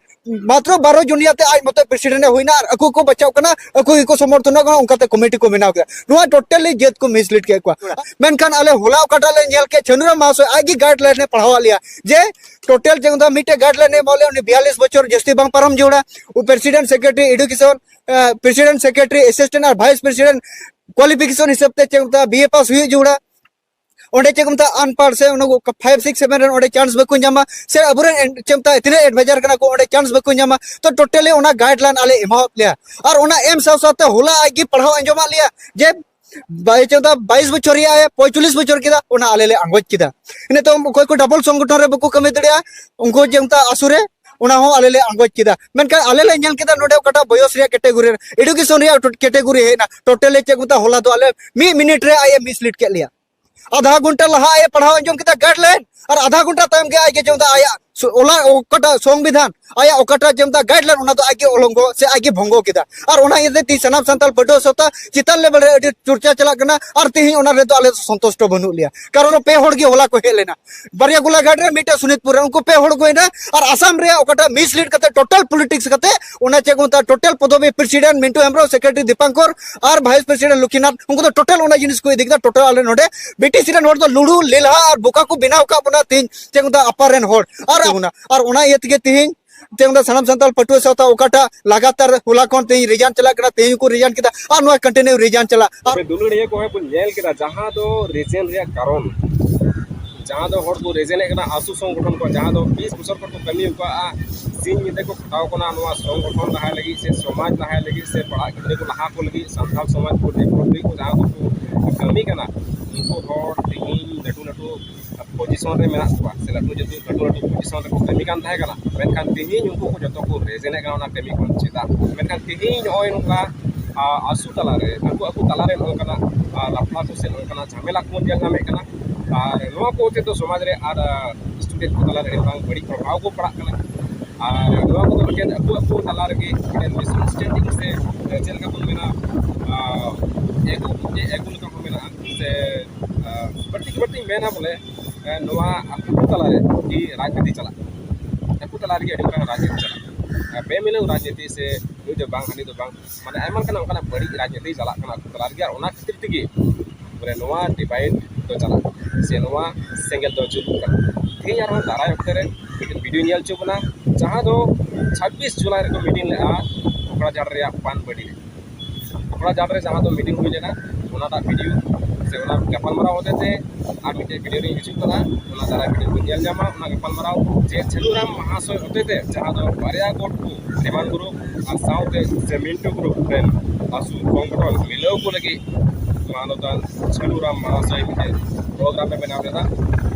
ᱢᱟᱛᱨᱚ ᱵᱟᱨᱚ ᱡᱚᱱᱤᱭᱟ ᱛᱮ ᱟᱡ ᱢᱚᱛᱚ ᱯᱨᱮᱥᱤᱰᱮᱱᱴ ᱮ ᱦᱩᱭᱱᱟ, ᱟᱨ ᱟᱠᱚ ᱠᱚ ᱵᱟᱪᱷᱟᱣ ᱠᱟᱱᱟ, ᱟᱠᱚ ᱜᱮᱠᱚ ᱥᱚᱢᱚᱨᱛᱷᱚᱱᱚᱜ ᱠᱟᱱᱟ, ᱚᱱᱠᱟᱛᱮ ᱠᱚᱢᱤᱴᱤ ᱠᱚ ᱵᱮᱱᱟᱣ ᱠᱮᱫᱟ᱾ ᱱᱚᱣᱟ ᱴᱳᱴᱟᱞᱤ ᱡᱟᱹᱛ ᱠᱚ ᱢᱤᱥᱞᱤᱰ ᱠᱮᱫ ᱠᱚᱣᱟ᱾ ᱢᱮᱱᱠᱷᱟᱱ ᱟᱞᱮ ᱦᱚᱞᱟ ᱚᱠᱟᱴᱟᱜ ᱞᱮ ᱧᱮᱞ ᱠᱮᱫ, ᱪᱷᱟᱹᱱᱩᱨᱟᱢ ᱢᱟᱦᱟᱥᱚᱭ ᱟᱡ ᱜᱮ ᱜᱟᱭᱤᱰᱞᱟᱭᱤᱱ ᱮ ᱯᱟᱲᱦᱟᱣᱟᱫ ᱞᱮᱭᱟ ᱡᱮ ᱴᱳᱴᱟᱞ ᱪᱮᱫ ᱠᱚ ᱢᱮᱛᱟᱜᱼᱟ, ᱢᱤᱫᱴᱮᱡ ᱜᱟᱭᱤᱰᱞᱟᱭᱤᱱ ᱮ ᱮᱢᱟᱜ ᱞᱮᱭᱟ, ᱩᱱᱤ ᱵᱤᱭᱟᱞᱤᱥ ᱵᱚᱪᱷᱚᱨ ᱡᱟᱹᱥᱛᱤ ᱵᱟᱝ ᱯᱟᱨᱚᱢ ᱡᱟᱹᱨᱩᱲᱟ, ᱩᱱᱤ president, secretary, education, president, secretary, assistant ᱟᱨ ᱵᱷᱟᱭᱤᱥ ᱯᱨᱮᱥᱤᱰᱮᱱᱴ ᱠᱣᱟᱞᱤᱯᱷᱤᱠᱮᱥᱚᱱ ᱦᱤᱥᱟᱹᱵ ᱛᱮ ᱪᱮᱫ ᱠᱚ ᱢᱮᱛᱟᱜᱼᱟ, ᱵᱤ ᱮ ᱯᱟᱥ ᱦᱩᱭᱩᱜ ᱡᱟᱹᱨᱩᱲᱟ᱾ ᱚᱸᱰᱮ ᱪᱮᱫ ᱠᱚ ᱢᱮᱛᱟᱜᱼᱟ, ᱟᱱᱯᱟᱲ ᱥᱮ ᱚᱱᱟ ᱠᱚ ᱯᱷᱟᱭᱤᱵᱷ, ᱥᱤᱠᱥ, ᱥᱮᱵᱷᱮᱱ ᱨᱮᱱ ᱚᱸᱰᱮ ᱪᱟᱱᱥ ᱵᱟᱠᱚ ᱧᱟᱢᱟ, ᱥᱮ ᱟᱵᱚᱨᱮᱱ ᱮᱱ-, ᱪᱮᱫ ᱢᱮᱛᱟᱜᱼᱟ, ᱛᱤᱱᱟᱹᱜ ᱮᱰᱵᱷᱟᱭᱡᱟᱨ ᱠᱟᱱᱟ ᱠᱚ, ᱚᱸᱰᱮ ᱪᱟᱱᱥ ᱵᱟᱠᱚ ᱧᱟᱢᱟ᱾ ᱛᱚ, ᱴᱳᱴᱟᱞᱤ ᱚᱱᱟ ᱜᱟᱭᱤᱰᱞᱟᱭᱤᱱ ᱟᱞᱮ ᱮᱢᱟᱣᱟᱫ ᱞᱮᱭᱟ᱾ ᱟᱨ ᱚᱱᱟ ᱮᱢ ᱥᱟᱶ ᱥᱟᱶᱛᱮ ᱦᱚᱞᱟ ᱟᱡ ᱜᱮ ᱯᱟᱲᱦᱟᱣ ᱟᱸᱡᱚᱢᱟᱫ ᱞᱮᱭᱟ ᱡᱮ ᱵᱟᱭ-, ᱪᱮᱫ ᱢᱮᱛᱟᱜᱼᱟ, ᱵᱟᱭᱤᱥ ᱵᱚᱪᱷᱚᱨ ᱨᱮᱭᱟᱜ ᱮ ᱯᱚᱸᱭᱛᱟᱞᱤᱥ ᱵᱚᱪᱷᱚᱨ ᱠᱮᱫᱟ, ᱚᱱᱟ ᱟᱞᱮ ᱞᱮ ᱟᱸᱜᱚᱪ ᱠᱮᱫᱟ᱾ ᱤᱱᱟᱹ ᱛᱟᱭᱚᱢ ᱚᱠᱚᱭ ᱠᱚ ᱰᱟᱵᱚᱞ ᱥᱚᱝᱜᱚᱴᱷᱚᱱ ᱨᱮ ᱵᱟᱠᱚ ᱠᱟᱹᱢᱤ ᱫᱟᱲᱮᱭᱟᱜᱼᱟ, ᱩᱱᱠᱩ ᱪᱮᱫ ᱢᱮᱛᱟᱜᱼᱟ, ᱟᱥᱩ ᱨᱮ, ᱚᱱᱟ ᱦᱚᱸ ᱟᱞᱮ ᱞᱮ ᱟᱸᱜᱚᱪ ᱠᱮᱫᱟ᱾ ᱢᱮᱱᱠᱷᱟᱱ ᱟᱞᱮ ᱞᱮ ᱧᱮᱞ ᱠᱮᱫᱟ ᱱᱚᱰᱮ ᱚᱠᱟᱴᱟᱜ ᱵᱚᱭᱚᱥ ᱨᱮᱭᱟᱜ ᱠᱮᱴᱮᱜᱚᱨᱤ ᱨᱮ, ᱮᱰᱩᱠᱮᱥᱚᱱ ᱨᱮᱭᱟᱜ ᱠᱮᱴᱮᱜᱚᱨᱤ ᱦᱮᱡ ᱮᱱᱟ, ᱴᱳᱴᱟᱞᱤ ᱪᱮᱫ ᱠᱚ ᱢᱮᱛᱟᱜᱼᱟ, ᱦᱚᱞᱟ ᱫᱚ ᱟᱞᱮ ᱢᱤᱫ ᱢᱤᱱᱤᱴ ᱨᱮ ᱟᱡ ᱮ ᱢᱤᱥᱞᱤᱰ ᱠᱮᱫ ᱞᱮᱭᱟ᱾ ᱟᱫᱷᱟ ᱜᱷᱚᱱᱴᱟ ᱞᱟᱦᱟ ᱟᱡ ᱮ ᱯᱟᱲᱦᱟᱣ ᱟᱸᱡᱚᱢ ᱠᱮᱫᱟ ᱜᱟᱭᱤᱰᱞᱟᱭᱤᱱ, ᱟᱨ ᱟᱫᱷᱟ ᱜᱷᱚᱱᱴᱟ ᱛᱟᱭᱚᱢ ᱜᱮ ᱟᱡ ᱜᱮ ᱪᱮᱫ ᱢᱮᱛᱟᱜᱼᱟ, ᱟᱭᱟᱜ ᱥᱚ-, ᱚᱞᱟ-, ᱚᱠᱟᱴᱟᱜ ᱥᱚᱝᱵᱤᱫᱷᱟᱱ, ᱟᱭᱟᱜ ᱚᱠᱟᱴᱟᱜ ᱪᱮᱫ ᱢᱮᱛᱟᱜᱼᱟ, ᱜᱟᱭᱤᱰᱞᱟᱭᱤᱱ, ᱚᱱᱟ ᱫᱚ ᱟᱡ ᱜᱮ ᱚᱞᱚᱝᱜᱚ ᱥᱮ ᱟᱡ ᱜᱮ ᱵᱷᱚᱝᱜᱚ ᱠᱮᱫᱟ᱾ ᱟᱨ ᱚᱱᱟ ᱤᱭᱟᱹᱛᱮ ᱛᱮᱦᱤᱧ ᱥᱟᱱᱟᱢ ᱥᱟᱱᱛᱟᱲ ᱯᱟᱹᱴᱷᱩᱣᱟᱹ ᱥᱟᱶᱛᱟ ᱪᱮᱛᱟᱱ ᱞᱮᱵᱮᱞ ᱨᱮ ᱟᱹᱰᱤ ᱪᱚᱨᱪᱟ ᱪᱟᱞᱟᱜ ᱠᱟᱱᱟ᱾ ᱟᱨ ᱛᱮᱦᱤᱧ ᱚᱱᱟ ᱨᱮᱫᱚ ᱟᱞᱮ ᱫᱚ ᱥᱚᱱᱛᱩᱥᱴᱚ ᱵᱟᱹᱱᱩᱜ ᱞᱮᱭᱟ, ᱠᱟᱨᱚᱱ ᱯᱮ ᱦᱚᱲ ᱜᱮ ᱦᱚᱞᱟ ᱠᱚ ᱦᱮᱡ ᱞᱮᱱᱟ, ᱵᱟᱨᱭᱟ ᱜᱳᱞᱟᱜᱷᱟᱴ ᱨᱮ, ᱢᱤᱫᱴᱮᱱ ᱥᱳᱱᱤᱛᱯᱩᱨ ᱨᱮ, ᱩᱱᱠᱩ ᱯᱮ ᱦᱚᱲ ᱠᱚ ᱦᱮᱡ ᱮᱱᱟ᱾ ᱟᱨ ᱟᱥᱟᱢ ᱨᱮᱭᱟᱜ ᱚᱠᱟᱴᱟᱜ ᱢᱤᱥᱞᱤᱰ ᱠᱟᱛᱮ ᱴᱳᱴᱟᱞ ᱯᱚᱞᱤᱴᱤᱠᱥ ᱠᱟᱛᱮ ᱚᱱᱟ ᱪᱮᱫ ᱠᱚ ᱢᱮᱛᱟᱜᱼᱟ, ᱴᱳᱴᱟᱞ ᱯᱚᱫᱚᱵᱤ ᱯᱨᱮᱥᱤᱰᱮᱱᱴ ᱢᱤᱱᱴᱩ ᱦᱮᱢᱵᱨᱚᱢ, ᱥᱮᱠᱨᱮᱴᱟᱨᱤ ᱫᱤᱯᱟᱝᱠᱚᱨ ᱟᱨ ᱵᱷᱟᱭᱤᱥ ᱯᱨᱮᱥᱤᱰᱮᱱᱴ ᱞᱚᱠᱠᱷᱤᱱᱟᱛᱷ, ᱩᱱᱠᱩ ᱫᱚ ᱴᱳᱴᱟᱞ ᱚᱱᱟ ᱡᱤᱱᱤᱥ ᱠᱚ ᱤᱫᱤ ᱠᱮᱫᱟ᱾ ᱴᱳᱴᱟᱞ ᱟᱞᱮ ᱱᱚᱰᱮ ᱵᱤᱴᱤᱥᱤ ᱨᱮᱱ ᱦᱚᱲ ᱫᱚ ᱞᱩᱲᱩ ᱞᱮᱞᱦᱟ ᱟᱨ ᱵᱚᱠᱟ ᱠᱚ ᱵᱮᱱᱟᱣ ᱟᱠᱟᱫ ᱵᱚᱱᱟ ᱛᱮᱦᱤᱧ ᱪᱮᱫ ᱠᱚ ᱢᱮᱛᱟᱜᱼᱟ, ᱟᱯᱟᱨ ᱨᱮᱱ ᱦᱚᱲ᱾ ᱟᱨ ᱚᱱᱟ, ᱟᱨ ᱚᱱᱟ ᱤᱭᱟᱹ ᱛᱮᱜᱮ ᱛᱮᱦᱤᱧ ᱛᱮ ᱚᱱᱟ ᱥᱟᱱᱟᱢ ᱥᱟᱱᱛᱟᱲ ᱯᱟᱹᱴᱷᱩᱣᱟᱹ ᱥᱟᱶᱛᱟ ᱚᱠᱟᱴᱟᱜ ᱞᱟᱜᱟᱛᱟᱨ ᱦᱚᱞᱟ ᱠᱷᱚᱱ ᱛᱮᱦᱤᱧ ᱨᱤᱡᱟᱱ ᱪᱟᱞᱟᱜ ᱠᱟᱱᱟ, ᱛᱮᱦᱤᱧ ᱠᱚ ᱨᱤᱡᱟᱱ ᱠᱮᱫᱟ ᱟᱨ ᱱᱚᱣᱟ ᱠᱚᱱᱴᱤᱱᱤᱭᱩ ᱨᱤᱡᱟᱱ ᱪᱟᱞᱟᱜ᱾ ᱟᱨ ᱫᱩᱞᱟᱹᱲᱤᱭᱟᱹ ᱠᱚᱦᱚᱸ ᱵᱚᱱ ᱧᱮᱞ ᱠᱮᱫᱟ, ᱡᱟᱦᱟᱸ ᱫᱚ ᱨᱤᱡᱮᱱ ᱨᱮᱭᱟᱜ ᱠᱟᱨᱚᱱ, ᱡᱟᱦᱟᱸ ᱫᱚ ᱦᱚᱲ ᱠᱚ ᱨᱤᱡᱮᱱᱮᱫ ᱠᱟᱱᱟ, ᱟᱥᱩ ᱥᱚᱝᱜᱚᱴᱷᱚᱱ ᱠᱚ, ᱡᱟᱦᱟᱸ ᱫᱚ ᱵᱤᱥ ᱵᱚᱪᱷᱚᱨ ᱠᱷᱚᱱ ᱠᱚ ᱠᱟᱹᱢᱤ ᱟᱠᱟᱫᱼᱟ, ᱥᱤᱧ ᱧᱤᱫᱟᱹ ᱠᱚ ᱠᱷᱟᱴᱟᱣ ᱠᱟᱱᱟ ᱱᱚᱣᱟ ᱥᱚᱝᱜᱚᱴᱷᱚᱱ ᱞᱟᱦᱟᱭ ᱞᱟᱹᱜᱤᱫ ᱥᱮ ᱥᱚᱢᱟᱡᱽ ᱞᱟᱦᱟᱭ ᱞᱟᱹᱜᱤᱫ ᱥᱮ ᱯᱟᱲᱦᱟᱜ ᱜᱤᱫᱽᱨᱟᱹ ᱠᱚ ᱞᱟᱦᱟ ᱠᱚ ᱞᱟᱹᱜᱤᱫ, ᱥᱟᱱᱛᱟᱲ ᱥᱚᱢᱟᱡᱽ ᱠᱚ ᱰᱮᱵᱷᱞᱚᱯ ᱞᱟᱹᱜᱤᱫ ᱠᱚ ᱡᱟᱦᱟᱸ ᱠᱚ ᱠᱟᱹᱢᱤ ᱠᱟᱱᱟ, ᱩᱱᱠᱩ ᱦᱚᱲ ᱛᱮᱦᱮᱧ ᱞᱟᱹᱴᱩ ᱞᱟᱹᱴᱩ ᱯᱚᱡᱤᱥᱚᱱ ᱨᱮ ᱢᱮᱱᱟᱜ ᱠᱚᱣᱟ ᱥᱮ ᱞᱟᱹᱴᱩ ᱡᱟᱹᱛᱤ ᱞᱟᱹᱴᱩ ᱞᱟᱹᱴᱩ ᱯᱚᱡᱤᱥᱚᱱ ᱨᱮᱠᱚ ᱠᱟᱹᱢᱤ ᱠᱟᱱ ᱛᱟᱦᱮᱸ ᱠᱟᱱᱟ, ᱢᱮᱱᱠᱷᱟᱱ ᱛᱮᱦᱮᱧ ᱩᱱᱠᱩ ᱠᱚ ᱡᱚᱛᱚ ᱠᱚ ᱨᱮᱡᱮᱱᱮᱫ ᱠᱟᱱᱟ ᱚᱱᱟ ᱠᱟᱹᱢᱤ ᱠᱷᱚᱱ᱾ ᱪᱮᱫᱟᱜ? ᱢᱮᱱᱠᱷᱟᱱ ᱛᱮᱦᱮᱧ ᱱᱚᱜᱼᱚᱭ ᱱᱚᱝᱠᱟ, ᱟ, ᱟᱹᱥᱩ ᱛᱟᱞᱟᱨᱮ ᱟᱠᱚ ᱟᱠᱚ ᱛᱟᱞᱟᱨᱮ ᱱᱚᱝᱠᱟᱱᱟᱜ, ᱟ, ᱞᱟᱯᱲᱟ ᱠᱚ ᱥᱮ ᱱᱚᱝᱠᱟᱱᱟᱜ ᱡᱷᱟᱢᱮᱞᱟ ᱠᱚ ᱧᱮᱞ ᱧᱟᱢᱮᱫ ᱠᱟᱱᱟ᱾ ᱟᱨ ᱱᱚᱣᱟ ᱠᱚ ᱦᱚᱛᱮ ᱫᱚ ᱥᱚᱢᱟᱡᱽ ᱨᱮ ᱟᱨ, ᱟ, ᱥᱴᱩᱰᱮᱱᱴ ᱠᱚ ᱛᱟᱞᱟᱨᱮ ᱟᱹᱰᱤ ᱢᱟᱨᱟᱝ ᱵᱟᱹᱲᱤᱡ ᱯᱨᱚᱵᱷᱟᱵᱽ ᱠᱚ ᱯᱟᱲᱟᱜ ᱠᱟᱱᱟ᱾ ᱟᱨ ᱱᱚᱣᱟ ᱠᱚᱫᱚ ᱢᱤᱫᱴᱮᱱ ᱟᱠᱚ ᱟᱠᱚ ᱛᱟᱞᱟ ᱨᱮᱜᱮ ᱢᱤᱫᱴᱮᱱ ᱢᱤᱥᱟᱱᱰᱟᱨᱥᱴᱮᱱᱰᱤᱝ ᱥᱮ ᱪᱮᱫ ᱞᱮᱠᱟ ᱵᱚᱱ ᱢᱮᱱᱟ, ᱟ, ᱮᱜᱳ, ᱡᱮ ᱮᱜᱳ ᱞᱮᱠᱟ ᱦᱚᱸ ᱢᱮᱱᱟᱜᱼᱟ ᱥᱮ, ᱟ, ᱵᱟᱹᱲᱛᱤ ᱵᱟᱹᱲᱛᱤᱧ ᱢᱮᱱᱟ ᱵᱚᱞᱮ, ᱮ, ᱱᱚᱣᱟ ᱟᱠᱚ ᱛᱟᱞᱟᱨᱮ ᱟᱹᱰᱤ ᱨᱟᱡᱽᱱᱤᱛᱤ ᱪᱟᱞᱟᱜ ᱠᱟᱱᱟ᱾ ᱟᱠᱚ ᱛᱟᱞᱟ ᱨᱮᱜᱮ ᱟᱹᱰᱤ ᱢᱟᱨᱟᱝ ᱨᱟᱡᱽᱱᱤᱛᱤ ᱪᱟᱞᱟᱜ ᱠᱟᱱᱟ᱾ ᱟᱨ ᱵᱮᱢᱤᱞᱟᱹᱣ ᱨᱟᱡᱽᱱᱤᱛᱤ ᱥᱮ ᱱᱩᱭ ᱫᱚ ᱵᱟᱝ, ᱦᱟᱹᱱᱤ ᱫᱚ ᱵᱟᱝ, ᱢᱟᱱᱮ ᱟᱭᱢᱟ ᱞᱮᱠᱟᱱᱟᱜ ᱚᱱᱠᱟᱱᱟᱜ ᱵᱟᱹᱲᱤᱡ ᱨᱟᱡᱽᱱᱤᱛᱤ ᱪᱟᱞᱟᱜ ᱠᱟᱱᱟ ᱟᱠᱚ ᱛᱟᱞᱟ ᱨᱮᱜᱮ᱾ ᱟᱨ ᱚᱱᱟ ᱠᱷᱟᱹᱛᱤᱨ ᱛᱮᱜᱮ ᱵᱚᱞᱮ ᱱᱚᱣᱟ ᱰᱤᱵᱷᱟᱭᱤᱰ ᱫᱚ ᱪᱟᱞᱟᱜ ᱠᱟᱱᱟ ᱥᱮ ᱱᱚᱣᱟ ᱥᱮᱸᱜᱮᱞ ᱫᱚ ᱡᱩᱞᱩᱜ ᱠᱟᱱᱟ᱾ ᱛᱮᱦᱮᱧ ᱟᱨᱦᱚᱸ ᱫᱟᱨᱟᱭ ᱚᱠᱛᱮ ᱨᱮ ᱢᱤᱫᱴᱮᱱ ᱵᱷᱤᱰᱤᱭᱳ ᱧᱮᱞ ᱦᱚᱪᱚ ᱵᱚᱱᱟ, ᱡᱟᱦᱟᱸ ᱫᱚ ᱪᱷᱟᱵᱵᱤᱥ ᱡᱩᱞᱟᱭ ᱨᱮᱠᱚ ᱢᱤᱴᱤᱝ ᱞᱮᱫᱼᱟ ᱠᱚᱠᱲᱟᱡᱷᱟᱲ ᱨᱮᱭᱟᱜ ᱯᱟᱱᱵᱟᱹᱰᱤ ᱨᱮ᱾ ᱠᱚᱠᱲᱟᱡᱷᱟᱲ ᱨᱮ ᱡᱟᱦᱟᱸ ᱫᱚ ᱢᱤᱴᱤᱝ ᱦᱩᱭ ᱞᱮᱱᱟ, ᱚᱱᱟᱴᱟᱜ ᱵᱷᱤᱰᱤᱭᱳ ᱥᱮ ᱚᱱᱟ ᱜᱟᱯᱟᱞᱢᱟᱨᱟᱣ ᱦᱚᱛᱮ ᱛᱮ ᱟᱨ ᱢᱤᱫᱴᱮᱡ ᱵᱷᱤᱰᱤᱭᱳ ᱨᱤᱧ ᱦᱤᱡᱩᱜ ᱠᱟᱱᱟ, ᱚᱱᱟ ᱫᱟᱨᱟᱭ ᱵᱷᱤᱰᱤᱭᱳ ᱵᱚᱱ ᱧᱮᱞ ᱧᱟᱢᱟ᱾ ᱚᱱᱟ ᱜᱟᱯᱟᱞᱢᱟᱨᱟᱣ ᱡᱮ ᱪᱷᱟᱹᱞᱩ ᱨᱟᱢ ᱢᱟᱦᱟᱥᱚᱭ ᱦᱚᱛᱮ ᱛᱮ ᱡᱟᱦᱟᱸ ᱫᱚ ᱵᱟᱨᱭᱟ ᱜᱚᱴ ᱠᱚ, ᱰᱤᱢᱟᱱᱰ ᱜᱨᱩᱯ ᱟᱨ ᱥᱟᱶᱛᱮ ᱡᱮ ᱢᱤᱱᱴᱩ ᱜᱨᱩᱯ ᱨᱮᱱ ᱟᱥᱩ ᱥᱚᱝᱜᱚᱴᱷᱚᱱ ᱢᱤᱞᱟᱹᱣ ᱠᱚ ᱞᱟᱹᱜᱤᱫ ᱢᱟᱱᱚᱛᱟᱱ ᱪᱷᱟᱹᱞᱩ ᱨᱟᱢ ᱢᱟᱦᱟᱥᱚᱭ ᱢᱤᱫᱴᱮᱱ ᱯᱨᱳᱜᱨᱟᱢ ᱮ ᱵᱮᱱᱟᱣ ᱞᱮᱫᱟ᱾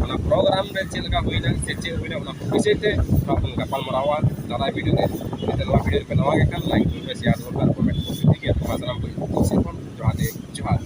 ᱚᱱᱟ ᱯᱨᱳᱜᱨᱟᱢ ᱨᱮ ᱪᱮᱫ ᱞᱮᱠᱟ ᱦᱩᱭᱱᱟ ᱥᱮ ᱪᱮᱫ ᱦᱩᱭᱱᱟ, ᱚᱱᱟ ᱠᱚ ᱵᱤᱥᱚᱭ ᱛᱮ ᱱᱚᱣᱟ ᱵᱚᱱ ᱜᱟᱯᱟᱞᱢᱟᱨᱟᱣᱟ ᱫᱟᱨᱟᱭ ᱵᱷᱤᱰᱤᱭᱳ ᱨᱮ᱾ ᱡᱩᱫᱤ ᱱᱚᱣᱟ ᱵᱷᱤᱰᱤᱭᱳ ᱨᱮᱯᱮ ᱱᱟᱣᱟ ᱜᱮ ᱠᱷᱟᱱ, ᱞᱟᱭᱤᱠ ᱛᱟᱵᱚᱱ ᱯᱮ, ᱥᱮᱭᱟᱨ ᱛᱟᱵᱚᱱ ᱯᱮ ᱟᱨ ᱠᱚᱢᱮᱱᱴ ᱛᱟᱵᱚᱱ ᱯᱮ, ᱴᱷᱤᱠ ᱜᱮᱭᱟ? ᱢᱟ ᱥᱟᱱᱟᱢ ᱠᱚ ᱤᱧ ᱥᱮᱫ ᱠᱷᱚᱱ ᱡᱚᱦᱟᱨ ᱜᱮ, ᱡᱚᱦᱟᱨ᱾